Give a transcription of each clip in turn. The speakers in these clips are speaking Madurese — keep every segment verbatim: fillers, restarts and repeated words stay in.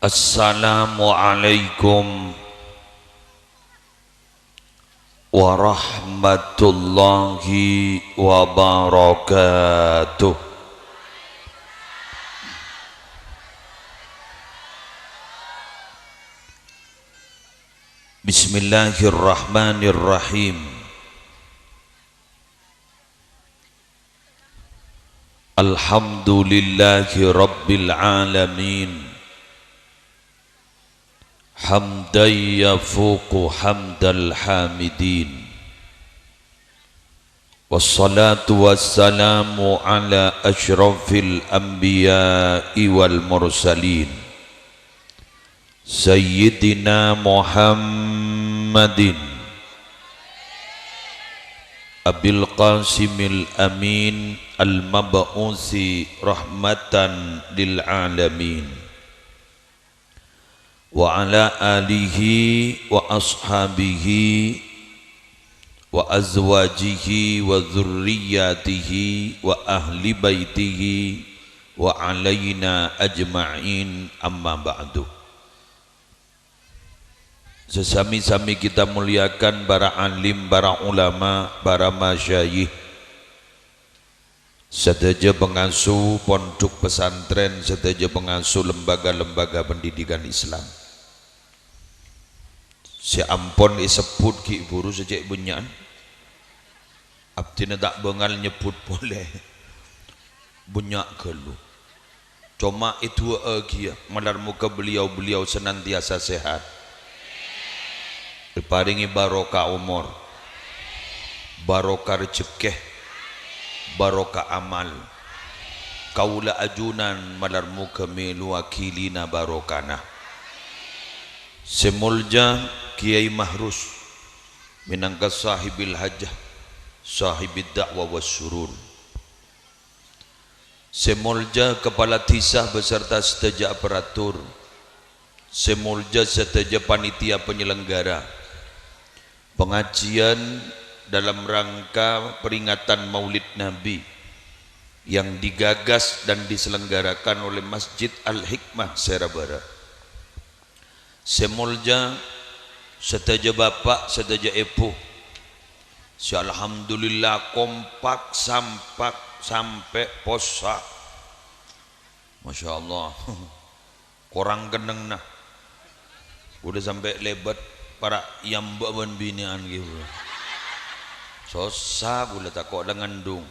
Assalamualaikum warahmatullahi wabarakatuh. Bismillahirrahmanirrahim. Alhamdulillahi rabbil alamin. Hamdan yafuqu hamdal hamidin. Wassalatu wassalamu ala asyrafil anbiya'i wal mursalin. Sayyidina Muhammadin Abil Qasimil Amin al-mab'usi rahmatan lil alamin. Wa ala alihi wa ashabihi wa azwajihi wa dzurriyyatihi wa ahli baitihi wa alaina ajma'in, amma ba'du. Sesami-sami kita muliakan para alim, para ulama, para masyayikh, sadhâjâ pengasuh pondhuk pesantren, sadhâjâ pengasuh lembaga-lembaga pendidikan Islam. Sè ampon èsebbhut ghi' bhuru sè cè' bânnya'an. Abdhina ta' bângal nyebbhut polè. Bânnya' ghâllu. Coma èdu'a'aghiyâ, malar moghâ beliau-beliau senantiasa sehat. Èparèngè barokah omor, barokah rejekkè, barokah amal. Kaulâ ajunan malar moghâ mèlowaghi lina barokana. Sè molja Kiai Mahrus, mènangka sahibil hajah, sahibid da'wah was surur. Sè molja Kepala Dhisa beserta sadhâjâ aparatur. Sè molja sadhâjâ panitia penyelenggara pengajian dalam rangka peringatan Maulid Nabi yang digagas dan diselenggarakan oleh Masjid Al-Hikmah Sera Barat. Sè molja sadhâjâ bapa', sadhâjâ èbhu, sè alhamdulillah kompak sampak sampè' possa. Masya Allah. Korang kennengnga. Kaulâ sampè' lèbât para' èambâ' bân binè'an ghi, kaulâ. Sossa kaulâ tako' la ngandung.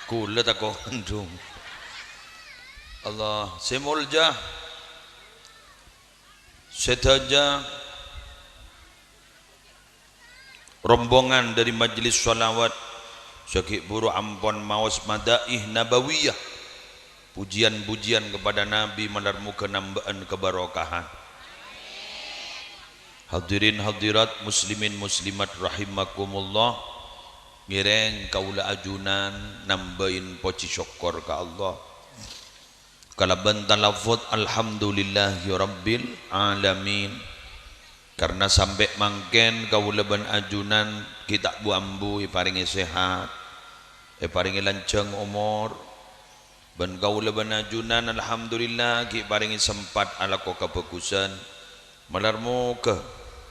Kaulâ tako' ngandung. Allah, sè molja. Sadhâjâ rombongan dhâri Majelis Shalawat sè ghi' bhuru ampon maos madaih nabawiyah, pujian-pujian kepada Nabi, malar moghâ namba'an kabarokahan. Hadirin hadirat, muslimin muslimat rahimakumullah, ngèrèng kaulâ ajunan nambâi pojhi sokkor ka Allah. Kalabân talafut, "Alhamdulillahirabbil alamin." Karna sampè' mangkèn kaulâ bân ajunan ghi' ta' bu-ambu èparèngè sehat, èparèngè lanjhâng omor. Bân kaulâ bân ajunan, alhamdulillah, ghi' parèngè sempat alako kabhâghusân. Malar moghâ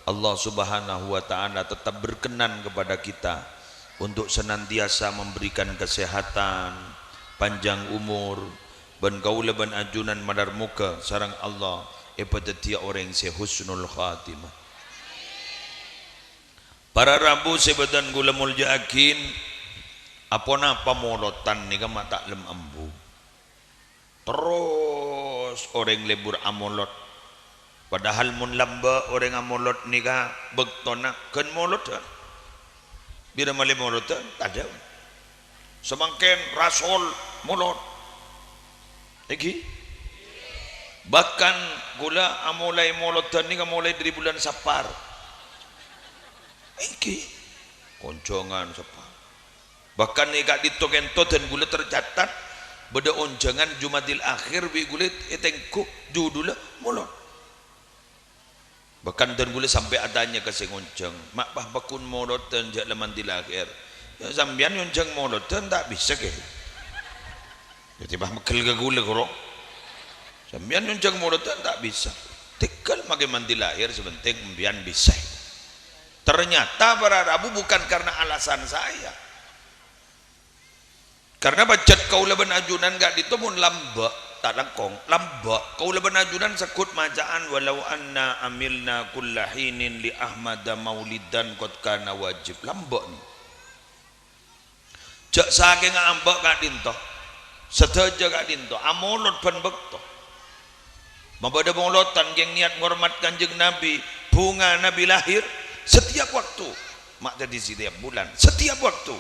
Allah Subhanahu wa Ta'ala tetap berkenan kepada kita untuk senantiasa memberikan kesehatan, panjang umur, bân kaulâ bân ajunan malar moghâ sareng Allah èpadhâddhiyâ orèng sè husnul khatimah. Para rabu sè bâdhân kaulâ molja'aghi, aponapa molodhân nèka ma' ta' lem ambu. Terros orèng lebur amolod. Padahal mon lambâ' orèng amolod nèka bâktona ghân molodhân. Bira malè molodhân? Tadâ'. Samangkèn rasol molod. Èngghi? Bahkan kaulâ amolaè molodhân nèka molaè dhâri bulân Sapar. Èngghi? Konjhângan Sapar. Bahkan è ka'dinto kènto dân kaulâ tercatat bâdâ onjhângan Jumadil Akhir bi' kaulâ ètengghu judhulla molod. Bahkan dân kaulâ sampè' atanya ka sè ngonjhâng, "Ma' pas pagghun molodhân jhâ' la Mandil Akhir?" "Ya, sampèyan nyonjhâng molodhân ta' bisa, Kè." Dhâddhi pas mèghel ka kaulâ, koro. Sampèyan nyonjhâng molodhân ta' bisa. Tèghâl makè mandi lahèr, sè pentèng empèyan bisa. Ternyata para rabu bukan karena alasan saya. Karena pajhât kaulâ bân ajunan ka'dinto mon lambâ', ta' langkong, lambâ', kaulâ bân ajunan segghut maca'an, "Walau anna amilna kulla hinin li Ahmada maulidan qad kana wajib." Lambâ' nè. Jhâ' sakènga ambâ' ka'dinto, sadhâjâ ka'dinto, amolod bân bâkto. Mabâdâ molodhân kèng niyat ngormat Kanjeng Nabi, bhunga Nabi lahir, setiap waktu. Ma' dhâddhi setiap bulan, setiap waktu.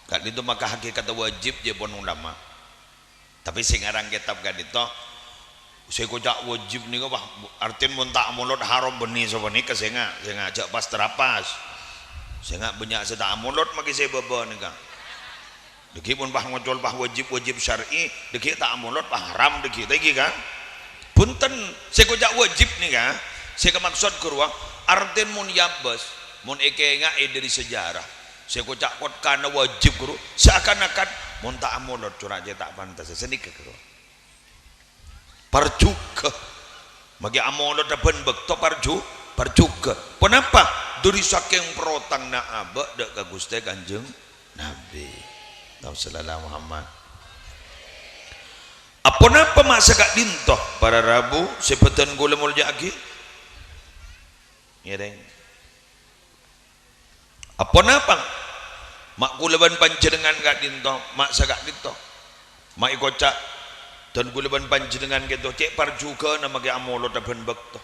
Ka'dinto maka hakèkatta wajib jâ' pon ulama. Tapè sè ngarang kètab ka'dinto, sè èkoca' wajib nèka, wah, artèna mon ta' amolod haram bânnè sapanèka, sènga', sènga', jhâ' pas-trapas. Sènga' bânnya' sè ta' amolod makè sè bâbâ nèka. Dhâggi' mon pas ngocol pas wajib-wajib syar'i, dhâggi' ta' amolod pas haram dhâggi', ta' ènggi kan? Bhunten, sè èkoca' wajib nèka, sè kamaksod ghâruwa, artèna mon yabâs, mon èkènga'è dhâri sejarah. Sè èkoca' qad kana wajib, ghâruwa, seakan-akan mon ta' amolod, cora' cè' ta' pantes. Sanèka, ghâruwa. Parjhughâ. Makè amolodhâ bân bâkto parjhu-, parjhughâ. Ponapa? Dhâri sakèng protangnga abâ' dhâ' ka Ghustè Kanjeng Nabi. Allahumma shalli ala Muhammad. Aponapa ma' saka'dinto para rabu sè bâdhân kaulâ molja'aghi? Ngèrèng. Aponapa ma' kaulâ bân panjhennengngan ka'dinto, ma' saka'dinto, ma' èkoca', dhân kaulâ bân panjhennengngan kento cè' parjhughâna makè amolodhâ bân bâkto.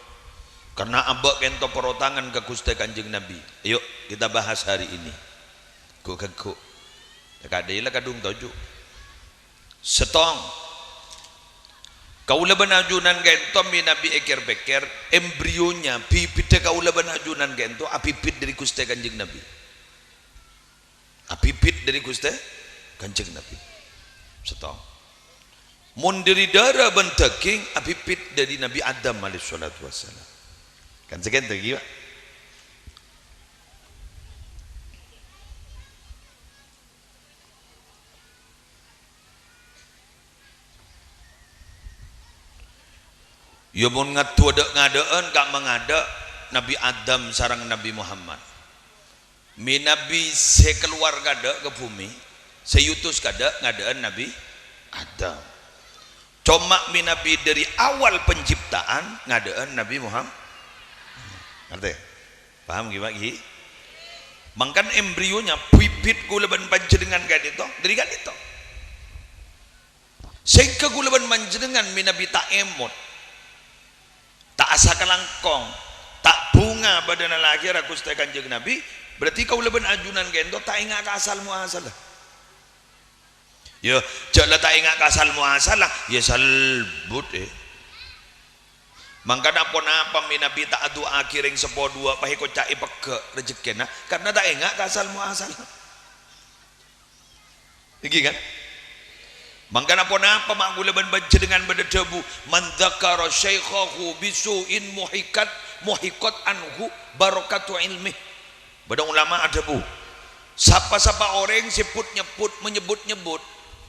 Karna abâ' kento parotangan ka Ghustè Kanjeng Nabi. Ayo, kita bahas hari ini. Ghu-, ghu-, ghu-, kadhâ' la kadhung toju'. Sèttong. Kaulâ bân ajunan kento mènabi èkèr-pèkèr, embrionya, bibiddhâ kaulâ bân ajunan kento abibit dhâri Ghustè Kanjeng Nabi. Abibit dhâri Ghustè Kanjeng Nabi. Sèttong. Mon dhâri dârâ bân dhâghing, abibit dhâri Nabi Adam alaihissalatu wassalam. Kan sakènto ghi, Pak? Iyâ, mon ngaddhuwâ dhâ'-ngadhâ'ân ka mangadhâ' Nabbhi Adam sareng Nabbhi Muhammad. Mènabi sè kalowar ka dhâ' ka bhumè, sè èotos ka dhâ' ngadhâ'ân Nabbhi Adam. Coma mènabi dhâri awal penciptaan ngadhâ'ân Nabbhi Muhammad. Ngartè? Paham ghi, Pak, ghi? Mangkana embrionya, bibit kaulâ bân panjhennengngan ka'dinto, dhâri ka'dinto. Sèngghâ kaulâ bân panjhennengngan mènabi ta' èmot, ta' asakalangkong, ta' bhunga bâdâna lahèra Ghustè Kanjeng Nabbhi, berarti kaulâ bân ajunan ka'dinto ta' enga' ka asal muasalla. Yâ, jhâ' la ta' enga' ka asal muasalla, yâ salbut, eh. Mangkana ponapa mènabi ta' adu'aaghi rèng seppo duwâ', pas èkoca'è pegghâ' rejekkèna, karna ta' enga' ka asal muasalla. Ènggi, kan? Mangkana ponapa ma' kaulâ bân panjhennengngan bâdâ dhâbu, "Man dzakara syaikhahu bisu'in muhikat, muhiqat anhu barakatu ilmih." Bâdâ ulama adhâbu, "Sapa-sapa orèng sè but-nyebbhut, manyebbhut-nyebbhut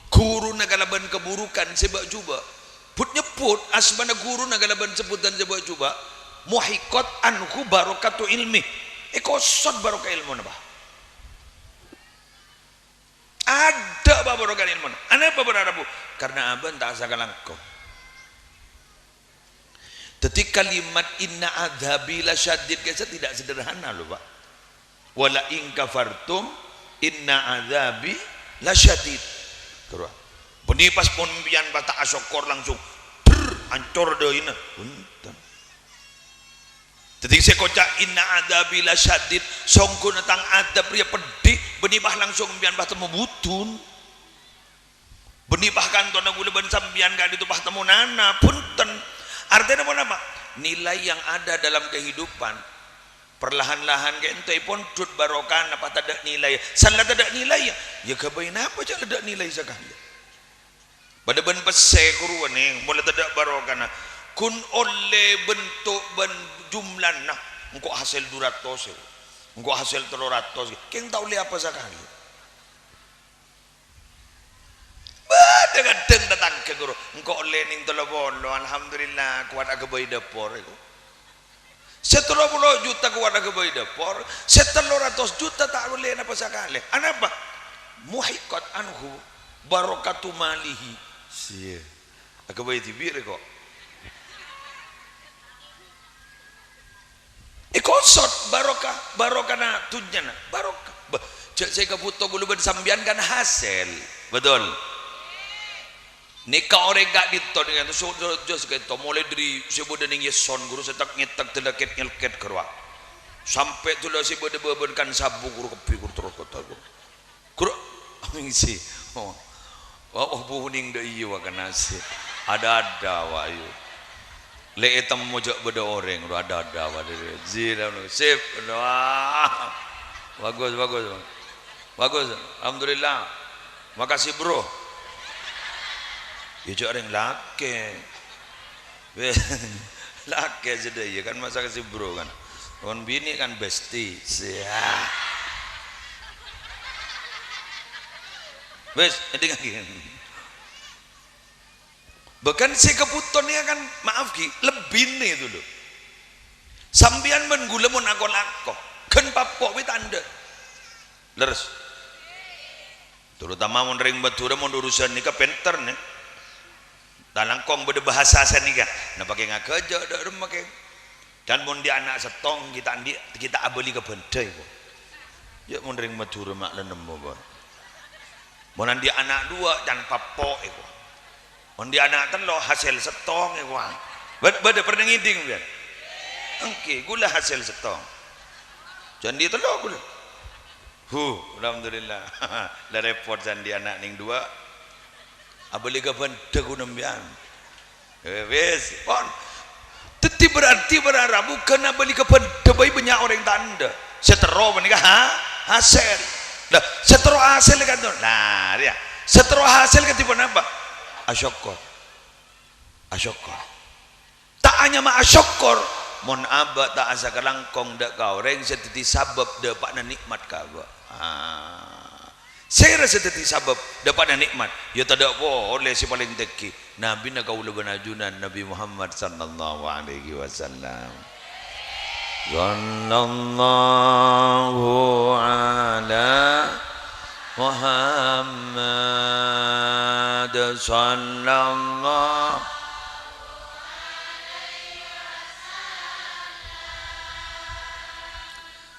ghuruna kalabân kabhurukan sè bâ'-jhubâ', but-nyebbhut asmana ghuruna kalabân sebbhutan sè bâ'-jhubâ', muhiqat anhu barakatu ilmih." Èkosot barokah èlmona, Pak. Adâ' bâbârâkana èlmona. Anapa bârâ' rabu? Karna abâ'na ta' sakalangkong. Dhâddhi, kalimat "Inna adzabi lasyadid" kèya tidak sederhana, loh, Pak. "Wala in kafartum inna adzabi lasyadid." Terus, bânnè pas mon sampèyan pas ta' asokkor langsung, brr, ancor dâina. Bhunten. Dhâddhi sè èkoca' "Inna adzabi lasyadid", songghuna tang adzâb rèya peddhi, bânnè pas langsung sampèyan pas temmo budun. Bânnè pas kantona kaulâ bân sampèyan ka'dinto pas temmo nana, bhunten. Artèna ponapa? Nilai yang ada dalam kehidupan, perlahan-lahan ka'dinto èpondhut barokana pas tadâ' nilai. Sala tadâ' nilai, yâ ghâbây napa jhâ' la tadâ' nilai sakalè. Padâ bân pèssè ghuru, nèng, mola tadâ' barokana. Ghun ollè bentuk bân jumlana, engko' hasèl du ratos, engko' hasèl tello ratos, kèng ta' ollè apa sakalè. Bâdâ kadhâng tatangghâ. Ka, Guru, engko' ollè nèng tello polo, alhamdulillah, kowat aghâbây dâpor, èko. Sè tello polo juta kowat aghâbây dâpor, sè tello ratos juta ta' ollè napa sakalè. Anapa? Muhiqqat anhu barakatu malihi. Siya. Aghâbây dhibi', rè, ko'. Èkosot barokah, barokana dhunnyana, barokah. Bâh, jhâ' sè èkabhuto kaulâ bân sampèyan kan hasèl. Betul? Nèka orèng ka'dinto nèka, so-, so-, so-, sakèto, molaè dhâri sè bâdâ nèng Yesson, ghuru, sè tek-ngètek, dâlâkèt-nyèlkèt, ghâruwa. Sampè' dhulâ sè bâdâ bâbân kan sabu, ghuru, kabbhi, ghuru, terros kata, ghuru. Ghuru, ngisi. Oh. Wa-, oh, bunèng dâ' iyâ, wa, kènè sè. Ada-ada, wa, ayo. Lè' ètemmo jhâ' bâdâ orèng, ro, ada-ada, wa, dâ-, dâ-, zina, no, sip, wah. Bagus, bagus, Bang. Bagus, alhamdulillah. Makasih, Bro. Iyâ, jhâ' orèng lakè'. Wes, lakè' sadhâjâ kan, masa' kasih, Bro, kan. Mon binè' kan bestie. Siap. Wes, èdingngaghi. Bahkan sè èkabhuto nèka kan, maaf ghi, lebbina itu lho. Sampèyan bân kaulâ mon ako-lako, ghân pappo' bi' tandhâ. Lerres? Terutama mon rèng Madhurâ, mon urusan nèka pènter, nè. Talangkong bâdâ bahasa sanèka. Napa kè ngagâjâ' dâ' remma kè. Dan mon andi' ana' sèttong, ghi' ta' andi', ghi' ta' abâli ka bhândhâ, èko. Yâ, mon rèng Madhurâ ma' la nemmo, bâ. Mon andi' ana' duwâ', can pappo', èko. Mon andi' ana' tello', hasèl sèttong, èko. Bâd-, bâdâ pernah ngèdhing, biyân? Èngghi, kaulâ hasèl sèttong. Can andi' tello' kaulâ. Huh, alhamdulillah. La rèpot can andi' ana' nèng duwâ'. Abâli ka bhândhâ ghun sampèyan. Eh, wis, pon. Dhâddhi berarti para rabu ghân abâli ka bhândhâ bhâi bânnya' orèng tandhâ. Sè terro panèka, ha? Hasèl. Lah, sè terro hasèl kan to? Nah, rèya. Sè terro hasèl kadhi ponapa? Asyokor. Asyokor. Ta' anyama asyokor, mon abâ' ta' asakalangkong dâ' ka orèng sè dhâddhi sabâb dâpa'na nè'mat ka abâ'. Ah. Sèra sè dhâddhi sabâb dâpa'na nè'mat? Yâ tadâ' polè sè palèng tèngghi, Nabina kaulâ bân ajunan Nabi Muhammad sallallahu alaihi wasallam. Sallallahu ala Muhammad sallallahu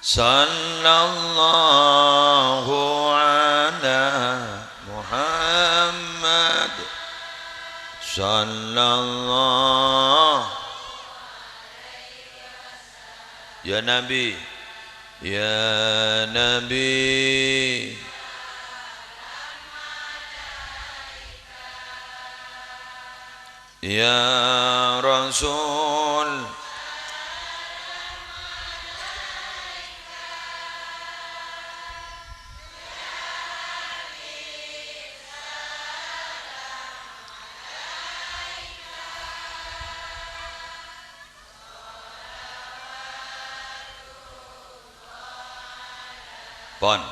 Sallallahu ala Muhammad. Sallallahu. Ya Nabi. Ya Nabi. Ya Rasul. Pon.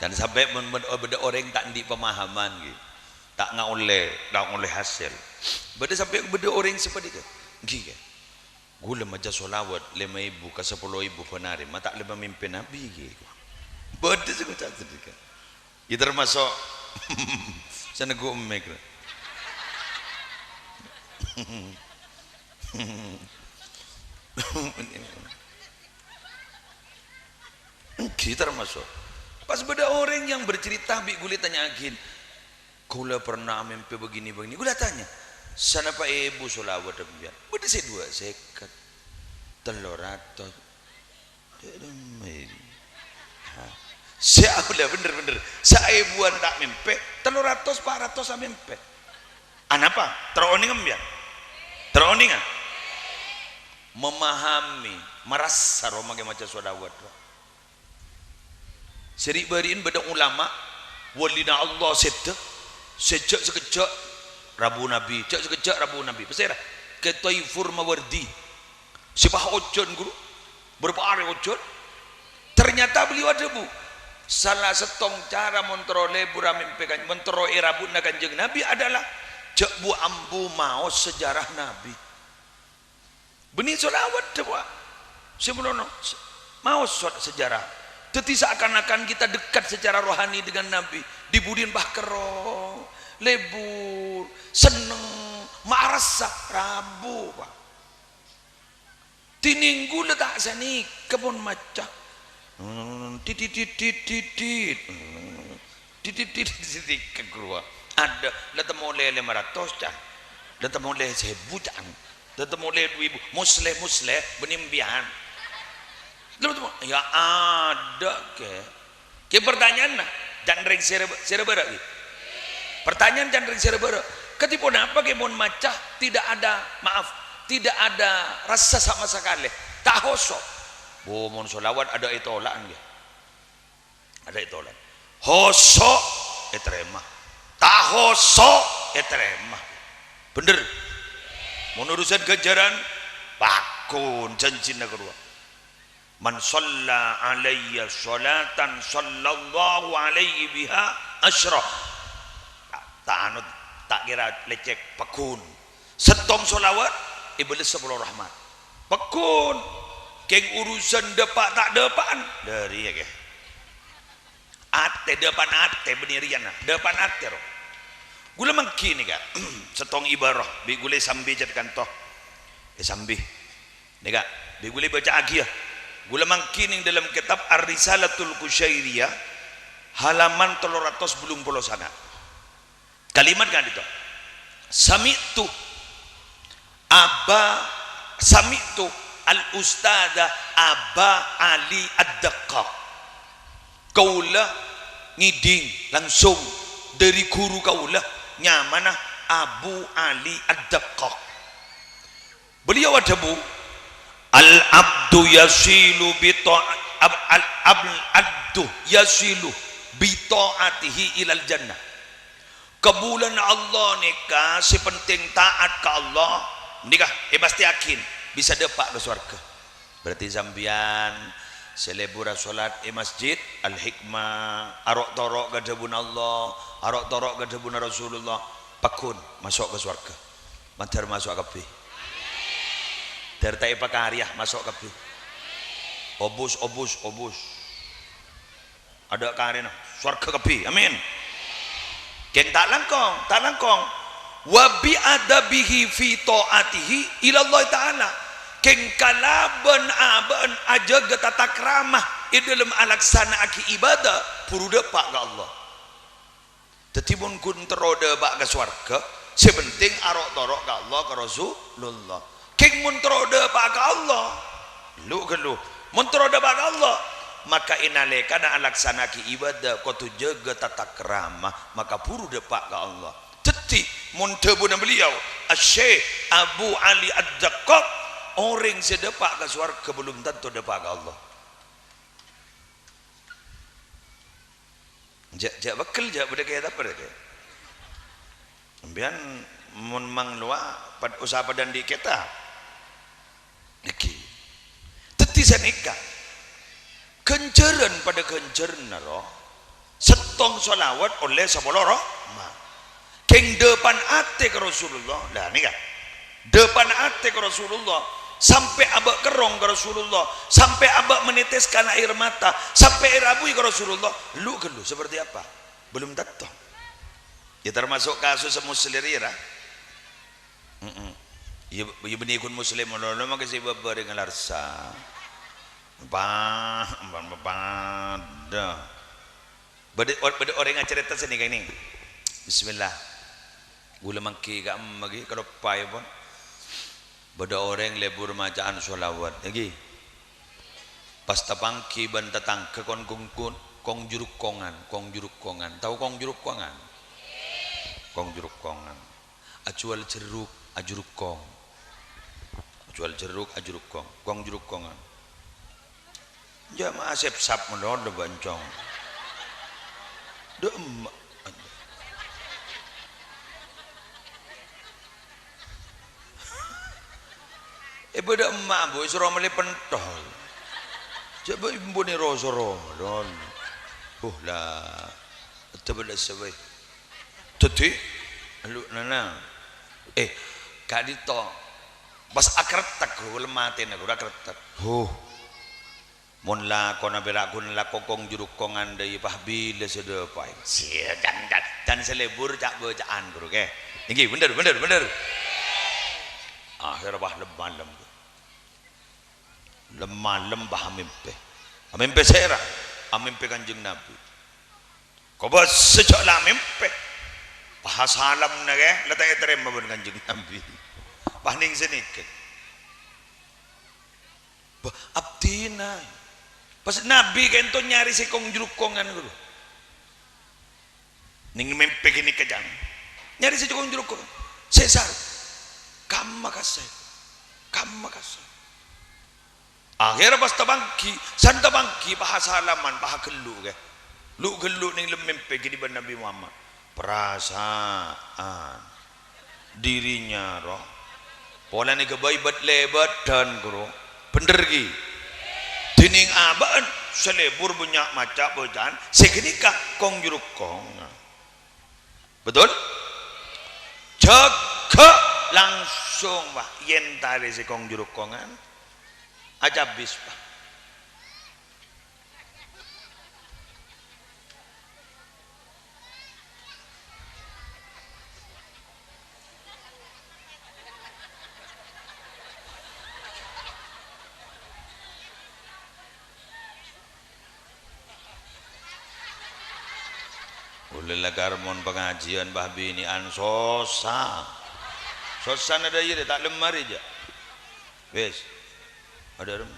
Kan sampè' mon, mon bâdâ orèng ta' andi' pemahaman, ghi. Ta' ngaollè, ta' ngaollè hasèl. Bâdâ sampè' bâdâ orèng sè panèka. Ghi, ghi. Ghulâ maca sholawat lèma èbu ka sapolo èbu bân arè, ma' ta' lèma mimpè Nabi, ghi. Bâdâ sè ngoca' sanèka. Yâ, termasuk sè neggu' emmèk. Èngghi termasuk. Pas bâdâ orèng yang bercerita bi' ghulâ, tanya'aghin, "Ghulâ pernah mèmpè begini-begini." Ghulâ tanya, "Sanapa èbu sholawat sampèyan?" "Bâdâ sè duwâ' sèket." "Tello ratos." Hah. Sè ghulâ bhender-bhender. Saèbuwân ta' mèmpè, tello ratos, pa' ratos amèmpè. Anapa? Terro onèng sampèyan? Terro onènga? Memahami, marassa roma kè maca sholawat, ro. Sè ri'-bâri'en bâdâ ulama, walina Allah sèdhâ, sè jhâ' sakejjhâ' rabu Nabi, jhâ' sakejjhâ' rabu Nabi. Pasèra? Kè Toifur Mawardi. Sè pas ojhân, ghuru. Bârâmpa arè ojhân. Ternyata beliau adhâbu, Sala sèttong cara mon terro lebur amèmpè kan-, mon terro èrabuna Kanjeng Nabi adalah jhâ' bu-ambu maos sejarah Nabi. Bânnè sholawat, dâ', Pak. Sè molono, se-, maos so-, sejarah. Dhâddhi seakan-akan kita dekat secara rohani dengan Nabi. Dhi-budhiyân, Pak, kerrong, lebur, senneng, ma' arassa, rabu, Pak. Dhinèng ghulâ ta' sanèka mon maca. Hmm, tit, tit, tit, tit, tit, tit. Hmm. Tit, tit, tit, tit, tit, ka ghuru. Adâ', la temmo lè lèma ratos, can. La temmo lè sèbu, can. La temmo lè du èbu. Musleh, musleh, bânnè empèyan. La temmo, ya adâ', Kè. Kè pertanyaanna, can rèng sèra, sèra bârâ', ghi? Pertanyaan can rèng sèra bârâ'. Kadhi ponapa, Kè, mon maca tidak ada, maaf, tidak ada rassa sama sekali? Ta' hoso'. Bu, mon sholawat adâ' ètola'an, ghi. Adâ' ètola'an. Hoso' ètarèma. Ta' hoso' ètarèma. Bhender? Mon urusan ghânjhârân, pagghun jhânjhina karowa. "Man shalla alayya sholatan, shallallahu alaihi biha asyra." Ta', ta' anu, ta' kèra lècèk, pagghun. Sèttong sholawat, èbâles sapolo rahmat. Pagghun. Kèng urusan dâpa' ta' dâpa'an, dhâri, ya, Kè. Atè, dâpa'an atè, bânnè rèya, na. Dâpa'an atè, ro. Ghulâ mangghi nèka, sèttong ibarah, bi' ghulâ èsambhi cè' kanto. Èsambhi. Nèka, bi' ghulâ èbâca'aghiyâ. Ghulâ mangghi nèng dâlem kètab Ar-Risalatul Qusyairiyah, halaman tello ratos bâllung polo sanga'. Kalimat ka'dinto, "Sami'tu Aba, sami'tu al-Ustadza Aba Ali Ad-Daqqaq." Kaulâ ngèdhing langsung dâri ghuru kaulâ, nyamana Abu Ali Ad-Daqqaq. Beliau adhâbu, "Al-abdu yasilu bi tha-, ab-, al-, al-abdu yasilu bi tha'atihi ilal jannah." Kabulâna Allah nèka sè penting taat ka Allah, nèka èpastèyaghi bisa dâpa' ka sowarghâ. Berarti sampèyan sè lebur asholat è Masjid Al-Hikmah, aro'-toro' ka dhâbuna Allah, aro'-toro' ka dhâbuna Rasulullah, pagghun maso' ka sowarghâ. Mandhâr maso' kabbhi. Dhâr ta' èpakarèya, maso' kabbhi. Obus, obus, obus. Adâ' karèna, sowarghâ kabbhi. Amin. Kèng ta' langkong, ta' langkong. "Wa bi adabihi fi ta'atihi ilallahi ta'ala." Kèng kalabân abâ'na ajâgâ tata krama è dâlem alaksana'aghi ibâdâ, buru dâpa' ka Allah. Dhâddhi, mon ghun terro dâpa' ka sowarghâ, sè penting aro'-toro' ka Allah, ka Rasulullah. Kèng mon terro dâpa' ka Allah, lu-ghâllu. Mon terro dâpa' ka Allah, maka è nalèkana alaksana'aghi ibâdâ, kodhu jâgâ tata krama, maka buru dâpa' ka Allah. Dhâddhi, mon dhâbuna beliau, Asy-Syeikh Abu Ali Ad-Daqqaq, orèng sè dâpa' ka sowarghâ belum tanto dâpa' ka Allah. Jhâ', jhâ' pegghel, jhâ' bâdâ kètab bâdâ kè. Sampèyan mon manglowa pad-, usaha padâ andi' kètab. Nèkè. Dhâddhi sanèka, ghânjhârân padâ ghânjhârânna, ro. Sèttong sholawat ollè sapolo rahmat. Kèng dâpan atè ka Rasulullah. Lah, nèka. Dâpan atè ka Rasulullah. Sampè' abâ' kerrong ka Rasulullah. Sampè' abâ' meneteskan air mata. Sampè' èrabui ka Rasulullah. Lu-ghâllu seperti apa? Belum tanto. Ya, termasuk kasus Muslim rèya, ra. Mm-mm. Ya, ya bânnè ghun Muslim, lo, lo, mangkè sè bâbâreng larsa. Pa-, pa-, padâ. Bâdâ or-, bâdâ orèng acarèta sanèka, nèng. Bismillah. Ghulâ mangghi ka'emma ghi, kaloppaè pon. Bâdâ orèng lebur maca'an sholawat, ghi. Pas tapangghi bân tatangghâ kon-, kon-, kon-, kong jurukkongan, kong jurukkongan. Tao kong jurukkongan? Kong jurukkongan. Ajhuwâl jherruk, ajhurukkong. Ajhuwâl jherruk, ajhurukkong. Kong jurukkongan. Jhâ' ma' asèp-sap malolo bâ'na, Cong. Dâ' emma'. È, bâdâ emma', Bu, èsoro mellè pentol. Jhâ' bâ' embu nèro soro malolo. Huh, la, etta bâdâ sè bhâi. Dhâddhi, lu, nana. Eh, ka'dinto. Pas akrettek, guru, lem atèna, guru, akrettek. Huh. Mon lakona pèra' ghun lako kong-jurukkongan dâi, pas bilâ sè dâpa'i. Sia, can, can, can sè lebur ca'-bâca'an, guru, kè. Èngghi, bhendher, bhendher, bhendher. Akhèr pas lem-malem. Lem-malem pas amèmpè. Amèmpè sèra? Amèmpè Kanjeng Nabi. Kobâsa jâ' la amèmpè. Pas asalamna kè, la ta' ètarèma bân Kanjeng Nabi. Pas nèng sanèka. Bâh, abdhina. Pas Nabi ka'dinto nyarè sè kong-jurukkongan, guru. Nèng mèmpè ghânèka, can. Nyarè sè kong-jurukkongan. Sè sar. Kamma kassa'. Kamma kassa'. Akhèr pas tapangghi, san tapangghi, pas asalaman, pas aghâllu', kè. Lu-ghâllu' nèng lem mèmpè ghânèka bân Nabi Muhammad. Perasaan dirinya, roh. Polana ghâbây bât-lèbâdhân, guru. Bhendher, ghi? Dhinèng abâ'na sè lebur bânnya' maca bâcaan, sè ghânèka kong-jurukkongan. Betul? Jâgâ langsung, Pak. Yèn tarè sè kong-jurukkongan, acabis, Pak. Kaulâ lakar mon pangajiân pas binè'an sossa. Sossana dâjâ ta' lemmar jâ. Wis. Adâ rem.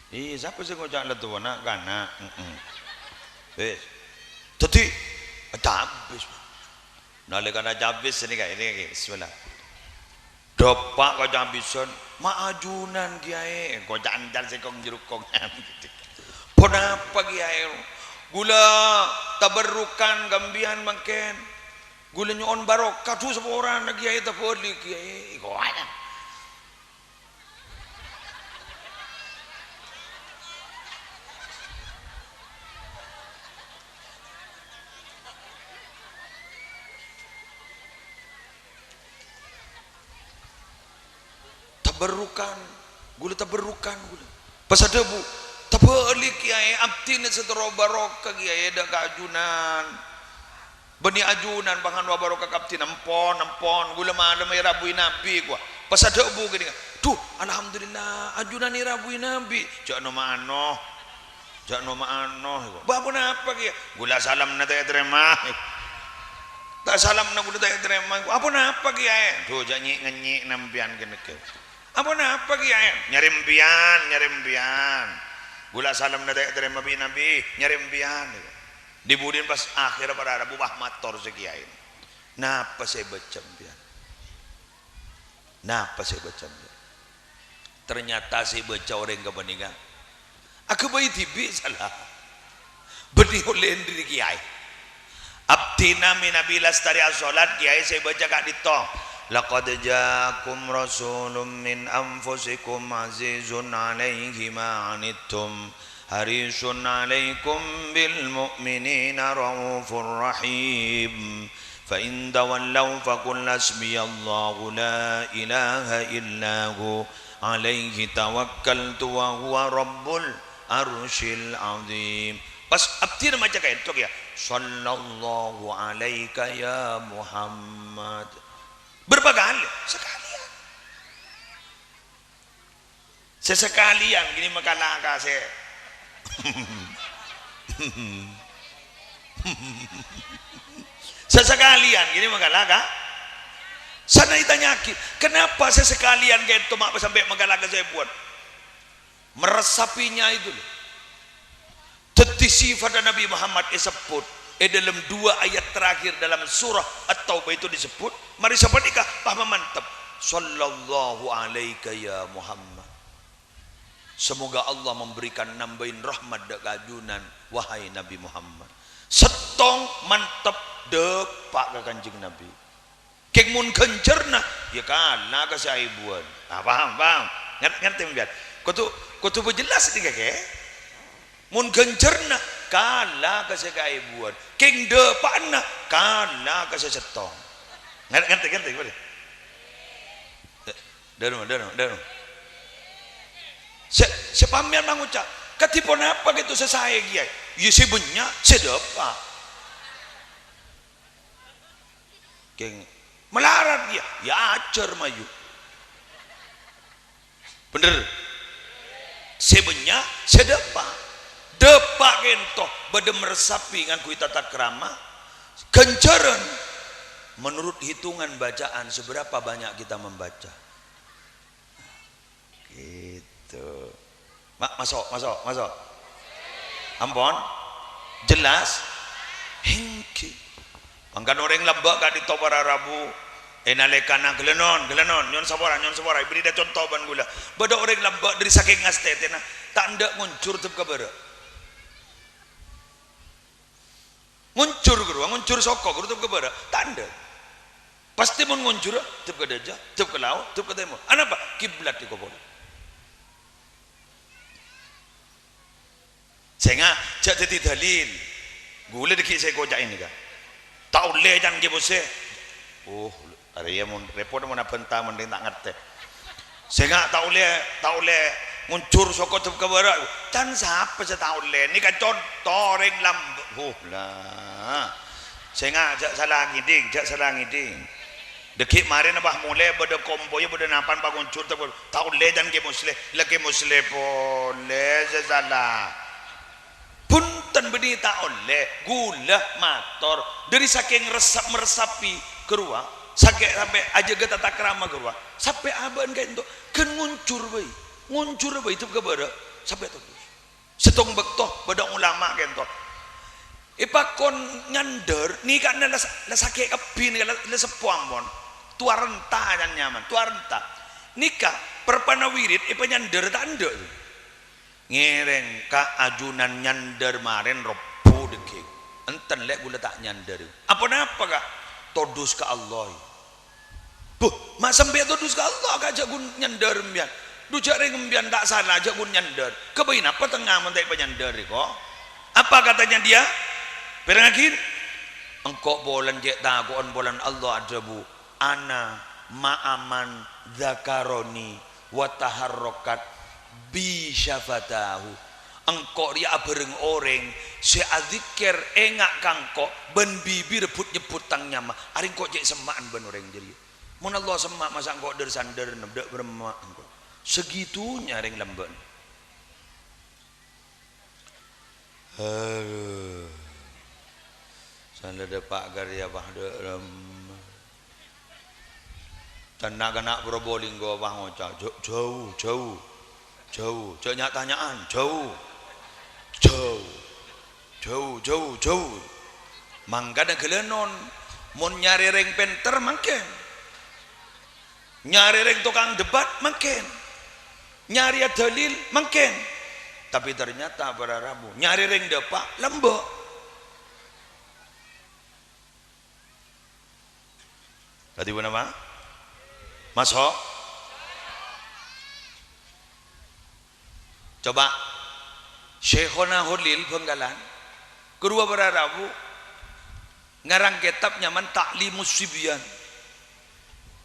Iyâ, sapa sè ngoca' la towa, na'-kana'? Heeh. Wis. Dhâddhi, acabis. Nalèkana cabis nèka, nèka, bismillah. Dâpa' kacabisan, "Ma' ajunan, Kèyaè?" Koca'an can sè kong-jurukkongan. "Ponapa, Kèyaè?" "Ghulâ tabarrukan ka empèyan mangkèn. Ghulâ nyo'on barokah, dhu saporana, Kèyaè, tabâli', Kèyaè." Koca'an. Tabarrukan, ghulâ tabarrukan, ghulâ. Pas adhâbu, "Tabâli', Kèyaè, abdhina sè terro barokah, Kèyaè, dâ' ka ajunan." Bânnè ajunan, pangan wa barokah ka abdhina, "Empon, empon, ghulâ malem èrabui Nabi," kowa. Pas adhâbu ghânèka, "Dhu, alhamdulillah, ajunan èrabui Nabi." Jâ' no-mano. Jâ' no-mano, kowa. "Bâ, aponapa, Kèyaè?" "Ghulâ salamna ta' ètarèma." "Ta' salamna ghulâ ta' ètarèma." "Aponapa, Kèyaè?" "Dhu, jâ' nyè'-ngènyè' na empèyan ghânèka." "Aponapa, Kèyaè?" "Nyarè empèyan, nyarè empèyan. Ghulâ salamna ta' ètarèma bi' Nabi, nyarè empèyan." Di-budina pas akhèr para rabu pas mator sè Kèyaè. "Napa sè èbâca empèyan? Napa sè èbâca empèyan?" Ternyata sè èbâca orèng ghâpanèka aghâbây dhibi' sala. Bânnè ollè èndirè, Kèyaè. Abdhina mènabi lastarè asolat, Kèyaè, sè èbâca ka'dinto, "Laqad ja'akum rasulun min anfusikum azizun 'alaihi ma 'anittum, harisun 'alaikum bil mu'minina raufur rahim. Fa in tawallaw faqul hasbiyallahu la ilaha illa hu, 'alaihi tawakkaltu wa huwa rabbul arsyil 'azim." Pas abdhina maca ka'dinto kèya, "Sallallahu 'alaika ya Muhammad." Berapa kali? Sekalian. Sè sakalèyan ghânèka makala ka sè. Sè sakalèyan ghânèka makala ka. Sana ètanya'aghi, kenapa sè sakalèyan ka'dinto ma' sampè' makala ka sèbuwân? Meresapinya itu loh. Dhâddhi, sifatta Nabi Muhammad èsebbhut è dâlem duwâ ayat terakhir dalam surah At-Taubah itu disebut, marè sapanèka pas mamantep, "Sallallahu 'alaika ya Muhammad." Semoga Allah memberikan nambâi rahmat dâ' ka ajunan, wahai Nabi Muhammad. Sèttong mantep dâpa' ka Kanjeng Nabi. Kèng mon ghânjhârna, ya kala ka sè aèbuwân. Ah, paham, paham? Ngar-, ngartè sampèyan? Kodhu, kodhu pajellas nèka, kè. Mon ghânjhârna, Kala ka sè kaèbuwân. Kèng dâpa'na kala ka sè sèttong. Ngar-, ngartè, ngartè, ngartè? Dâ-, dâ' remma, dâ' remma, dâ' remma. Sè, sè pamèyan mangoca', "Kadhi ponapa ghâto sè saè kèya?" Iyâ, sè bânnya', sè dâpa'. Kèng malarat kèya, iyâ ajhâr mayu. Bhender. Sè bânnya', sè dâpa'. Dâpa' kènto bâdâ maressapè ngangghuy tatakrama. Ghânjhârân menurut hitungan bacaan seberapa banyak kita membaca. Gitu. Ma-, maso', maso', maso'. Ampon? Jelas? Èngghi. Mangkana orèng lambâ' ka'dinto para rabu, è nalèkana ghellâ' non, ghellâ' non, nyo'on sapora, nyo'on sapora, èberri' dhâ' conto bân ghulâ. Bâdâ orèng lambâ' dhâri sakèng ngastètèna, ta' endâ' ngonjhur dâ' ka bârâ'. Ngonjhur ghâruwa, ngonjhur soko ghâruwa dâ' ka bârâ', ta' endâ'. Pastè mon ngonjhurrâ dâ' ka dâjâ, dâ' ka lao', dâ' ka tèmor. Anapa? Kiblat èko polè. Sènga', jhâ' dhâddhi dalil. Ghulâ dhâggi' sè èkoca'è nèka. Ta' ollè can Kè Muslèh. Oh, arèya mon rèpot mon abhânta mending ta' ngartè. Sènga' ta' ollè, ta' ollè ngonjhur soko dâ' ka bârâ'. Can sapa sè ta' ollè? Nèka conto orèng lambâ'. Oh, la. Sènga', jhâ' sala ngèdhing, jhâ' sala ngèdhing. Dhâggi' marèna pas molè bâdâ kompoyya bâdâ napan pangonjhur ta-, ta' ollè can Kè Muslèh, la Kè Muslèh polè sè sala. Bhunten bânnè ta' ollè, ghulâ mator. Dhâri sakèng ressap-, maressapè ghâruwa, sakè-, sampè' ajâgâ tatakrama ghâruwa, sampè' abâ'na ka'dinto ghân ngonjhur bhâi, ngonjhur bhâi dâ' ka bârâ', sampè' todus. Sèttong bâkto bâdâ ulama ka'dinto èpakon nyandhâr, nèka la, la sakè' kabbhi nèka la, la seppo ampon. Towa rènta can nyaman, towa rènta. Nèka parpana wirid èpanyandhâr ta' endâ'. Ngèrèng, Ka', ajunan nyandhâr marèn Rebbhu dhâggi'. Enten, Lè', ghulâ ta' nyandhâr. Aponapa, Ka'? Todus ka Allah. Buh, ma' sampè' todus ka Allah, Ka', jhâ' ghun nyandhâr empèyan. Dhu jhâ' rèng empèyan ta' sala, jhâ' ghun nyandhâr. Kabâi napa tengnga mon ta' èpanyandhâr rèko? Apa katanya dia? Pèrengngaghi. Engko' polana cè' tako'en polana Allah adhâbu, "Ana ma'a man dzakaroni wa taharrakat bi syafatahu." Engko' rèya abhâreng orèng sè adzikkèr, enga' ka engko', bân bibirra but-nyebbhut tang nyama. Arèya engko' cè' semma'an bân orèng jârèya. Mon Allah semma', masa' engko' dhâr-sandhâr, dâ' bârâmma engko'. Segitunya rèng lambâ'na. Aduh. Sandhâ dâpa' karè apa dâ' remma. Tan na'-kana' Probolinggo apa ngoca', "Jhâ-, jhâu, jhâu, jhâu. Jhâ' nya'-tanya'an, jhâu. Jhâu. Jhâu, jhâu, jhâu." Mangkana ghellâ' non, mon nyarè rèng pènter mangkèn. Nyarè rèng tokang debat mangkèn. Nyarèya dalil mangkèn. Tapè ternyata para rabu, nyarè rèng dâpa' lambâ'. Tadi mana, Pak? Maso'? Coba, Syekhona Holil Bangkalan, ghâruwa para rabu, ngarang kitab nyaman Ta'limus Sibyan.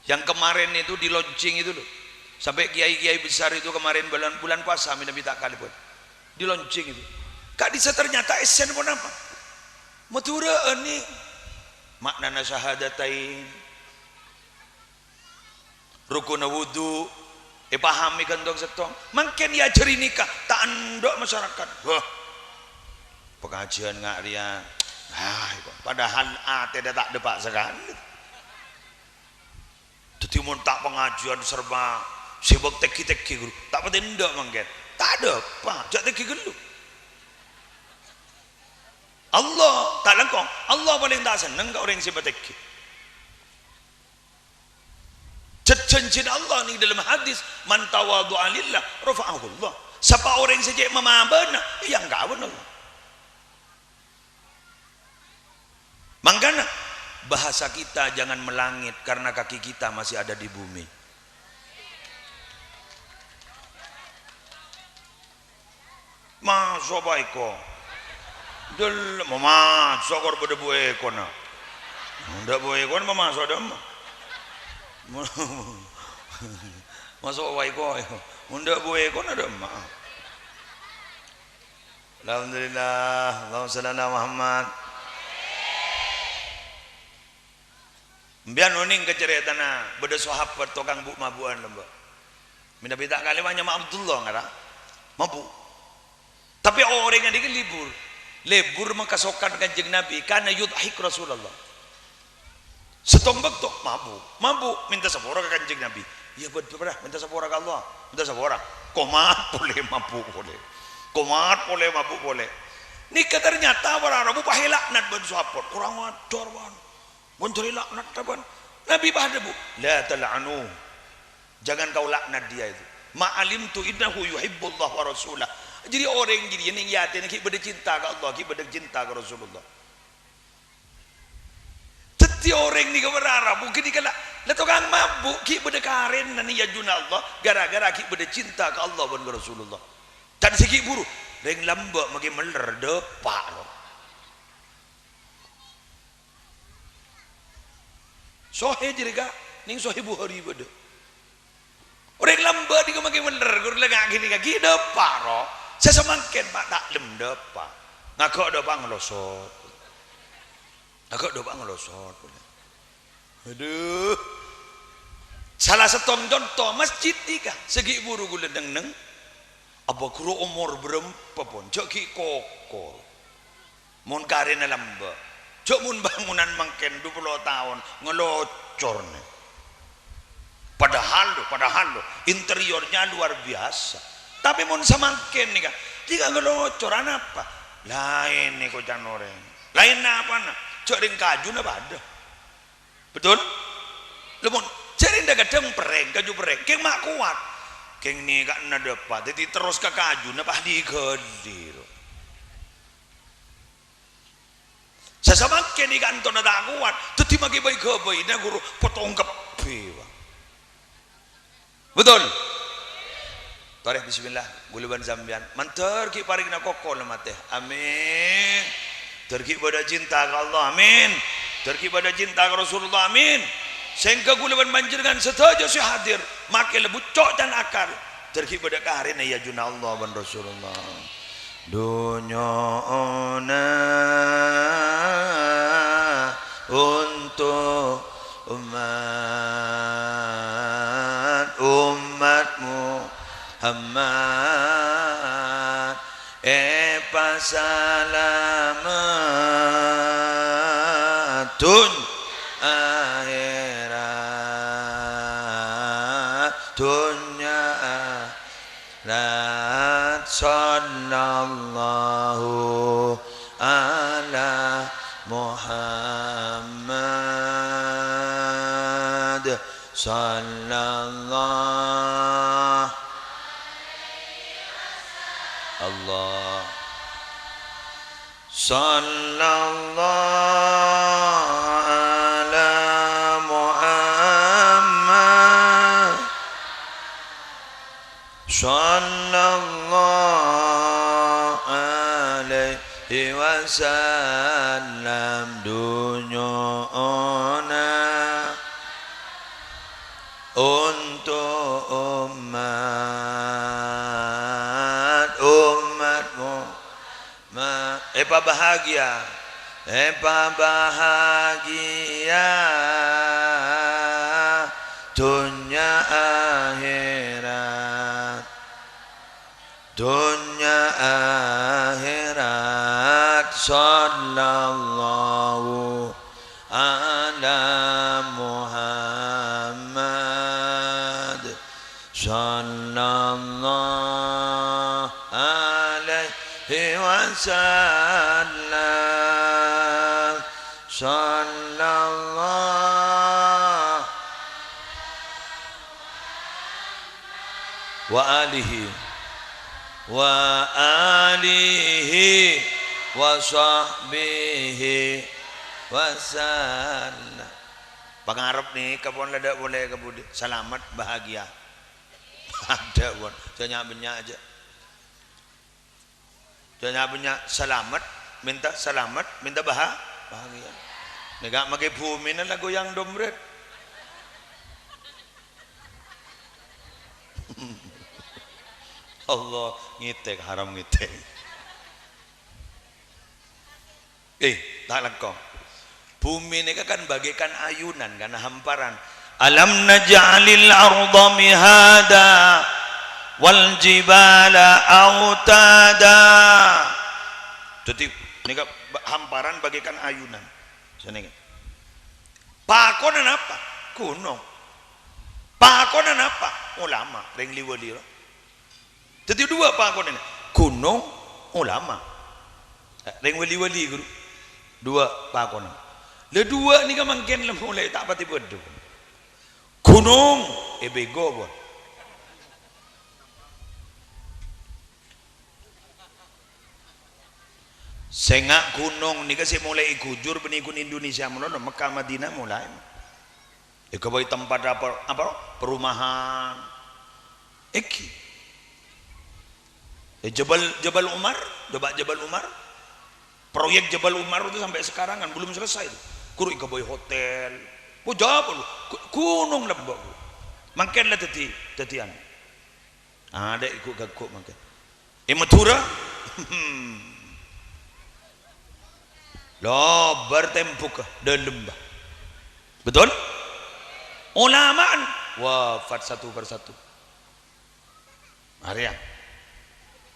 Yang kemarin itu di-launching itu loh. Sampai kiai-kiai besar itu kemarin bulan, bulan puasa, mènabi ta' kalèpon. Di-launching itu. Ka'dissa' ternyata èssèna ponapa? Madhurâ'ân nè. Ma'nana syahadatain. Rukunna wudu, èpahami ghântong sèttong. Mangkèn èajhâri nèka, ta' endâ' masyarakat. Wah, pangajiân nga' rèya. Ah, padahal atèna ta' dâpa' sakalè. Dhâddhi, mon ta' pangajiân serba sibuk tèngghi-tèngghi, ghuru. Ta' patè endâ' mangkèn. Ta' dâpa', jhâ' tèngghi ghâllu. Allah, ta' langkong. Allah palèng ta' senneng ka orèng sè patèngghi. Jhâ-, jhânjhina Allah neng dâlem hadis, "Man tawadhu'a lillah, rafa'ahullah." Sapa orèng sè cè' mamabâna, èangka' bân Allah. Mangkana, bahasa kita jangan melangit karena kaki kita masih ada di bumi. Maso' apa èko? Dul, mamaso' kor bâdâ bu' èkona. Mon dâ' bu' èkona mamaso' dâ'emma. Maso' wae koy. Mon dâ' bu' èkona dâ'emma. Alhamdulillah. Allahumma shalli ala Muhammad. Sampèyan onèng ka carètana bâdâ sahabat tokang bu'-mabu'an lambâ'. Mènabi ta' kalèro nyama Abdullah ngara. Mabu'. Tapè orèng ghânèka lebur. Lebur makasokan Kanjeng Nabi, kana yudhik Rasulullah. Sèttong bâkto mabu', mabu', mènta sapora ka Kanjeng Nabi. "Iyâ, bâdâ, bâdâ, mènta sapora ka Allah, mènta sapora." Komat polè mabu' polè. Komat polè mabu' polè. Nèka ternyata para rabu pahè laknat bân sahabat. Kurang ajar, bân. Mon jârèya laknat, bân. Nabi pas adhâbu, "La tal'anu. Jangan kau laknat dia itu. Ma alimtu innahu yuhibbullah wa rasulah." Jârèya orèng jârèya nèng è atèna ghi' bâdâ cinta ka Allah, ghi' bâdâ cinta ka Rasulullah. Dhâddhi orèng nèka berharap, mungkin nèka la, la tokang mabu' ghi' bâdâ karèna nèng è ajunanna Allah, gara-gara ghi' bâdâ cinta ka Allah bân ka Rasulullah. Dhân sè ghi' buru, rèng lambâ' makè mellèr dâpa' rowa. Sohè jârèya, nèng Sohè Bukhari bâdâ. Orèng lambâ' nèka makè mellèr, ghuru lengnga'aghi nèka ghi' dâpa' rowa. Sè samangkèn, Pa', ta' lem dâpa'. Ngaghâ' dâpa' ngalosot. Ngaghâ' dâpa' ngalosot. Adhu. Sala sèttong conto masjid nèka, sè ghi' buru ghulâ neng-neng. Apa ghuru omor bârâmpa pon, jhâ' ghi' koko. Mon karèna lambâ', jhâ' mon bângonan mangkèn dupolo taon ngalocor nè. Padahal lho, padahal lho, interiornya luar biasa. Tapè mon samangkèn nèka, nèka ngalocor, anapa? Laèn nèko can orèng. Laèn napana? Jhâ' rèng kajuna padâ. Betul? Lha mon jârèya kadhâng perrèng, kaju perrèng, kèng ma' kowat. Kèng nèka na dâpa', dhâddhi terros ka kajuna pas li-ghâli, ro. Sasamangkèn nèka antona ta' kowat, dhâddhi makè bhâi-ghâbâyna ghuru potong kebbhi, Pak. Betul? Torè, bismillah, ghulâ bân sampèyan. Mandhâr ghi' parèngna koko la matè. Amin. Mandhâr ghi' bâdâ cinta ka Allah. Amin. Mandhâr ghi' bâdâ cinta ka Rasulullah. Amin. Sèngghâ ghulâ bân panjhennengngan sadhâjâ sè hadir, makè lebbu co' can akal. Mandhâr ghi' bâdâ karèna è ajunanna Allah bân Rasulullah. Dhunnyana untuk umat, umat Muhammad èpasalamet dhunnya akhèrat, dhunnya akhèrat. Sallallahu ala Muhammad. Sallallahu Allah. Sallallahu ala Muhammad. Sallallahu alaihi wasallam. Dhunnyana untuk umat, umatmu. Ma-, èpabahagiyâ, èpabahagiyâ dhunnya akhèrat, dhunnya akhèrat. Sallallahu ala Muhammad. Sallallahu alaihi wasallam. Sallallahu wa alihi, wa alihi wa sahbihi wasallam. Pangarep nèka pon la dâ' polè ka budi. Salamet, bahagia. Adâ' pon. Jhâ' nya'-bânnya' jhâ'. Jhâ' nya'-bânnya' salamet, Mènta salamet, mènta baha-, bahagia. Nèka makè bhumina la goyang dombret. Allah, ngètèk, haram ngètèk. Eh, ta' langkong. Bhumè nèka kan bagaikan ayunan, kan hamparan. "Alam naj'alil arda mihada wal jibala autada." Dhâddhi, nèka ba-, hamparan bagaikan ayunan. Sanèka. Pakonna napa? Ghunong. Pakonna napa? Ulama, rèng li-wali, ro. Dhâddhi, duwâ' pakonna. Ghunong, ulama. Eh, rèng li-wali, ghuru. Duwâ' pakonna. La, duwâ' nèka mangkèn la molaè ta' patè bâdâ. Ghunong, eh, bego, pon. Sènga' ghunong nèka sè molaè èghujur bânnè ghun Indonesia malolo, Mekkah Madinah molaè. Èghâbây tempat apa, apa? Perumahan. Èngghi. Eh, Jabal, Jabal Umar, coba Jabal Umar. Proyek Jabal Umar itu sampai sekarang kan belum selesai itu. Ghuru èghâbây hotel. Oh, Jabal, gu-, ghunong lembâ'. Mangkèn la dhâddhi, dhâddhi anu. Adâ' ghu-, ghu-, mangkèn. È Madhurâ, lobâr tembhugghâ, dâlem, bâh. Betul? Ulama'an wafat satu persatu. Arèya.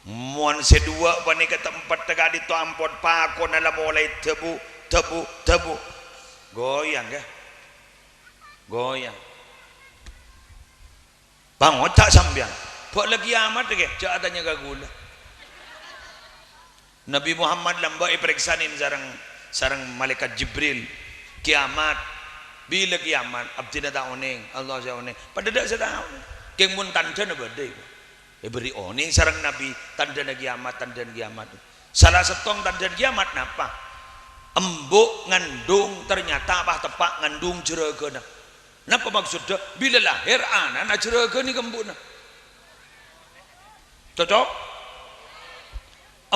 Mon sè duwâ' panèka tempat ka'dinto ampon pakonna la molaè dâbu, dâbu, dâbu. Goyang, ya. Goyang. Pangoca' sampèyan, "Bâ' la kiamat, ghi? Jhâ' atanya ka ghulâ." Nabbhi Muhammad lambâ' èparèksanè sareng, sareng Malaèkat Jibril. "Kiamat, bilâ kiamat?" "Abdhina ta' onèng, Allah sè onèng." Padâ tadâ' sè tao. Kèng mon tandhâna bâdâ, èbâghi onèng sareng Nabbhi, tandhâna kiamat, tandhâna kiamat. Sala sèttong tandhâna kiamat napa? Embu' ngandung, ternyata pas teppa' ngandung jhârâghâna. Napa maksodda? Bilâ lahèr ana'na jhârâghâna ka embu'na. Cocok?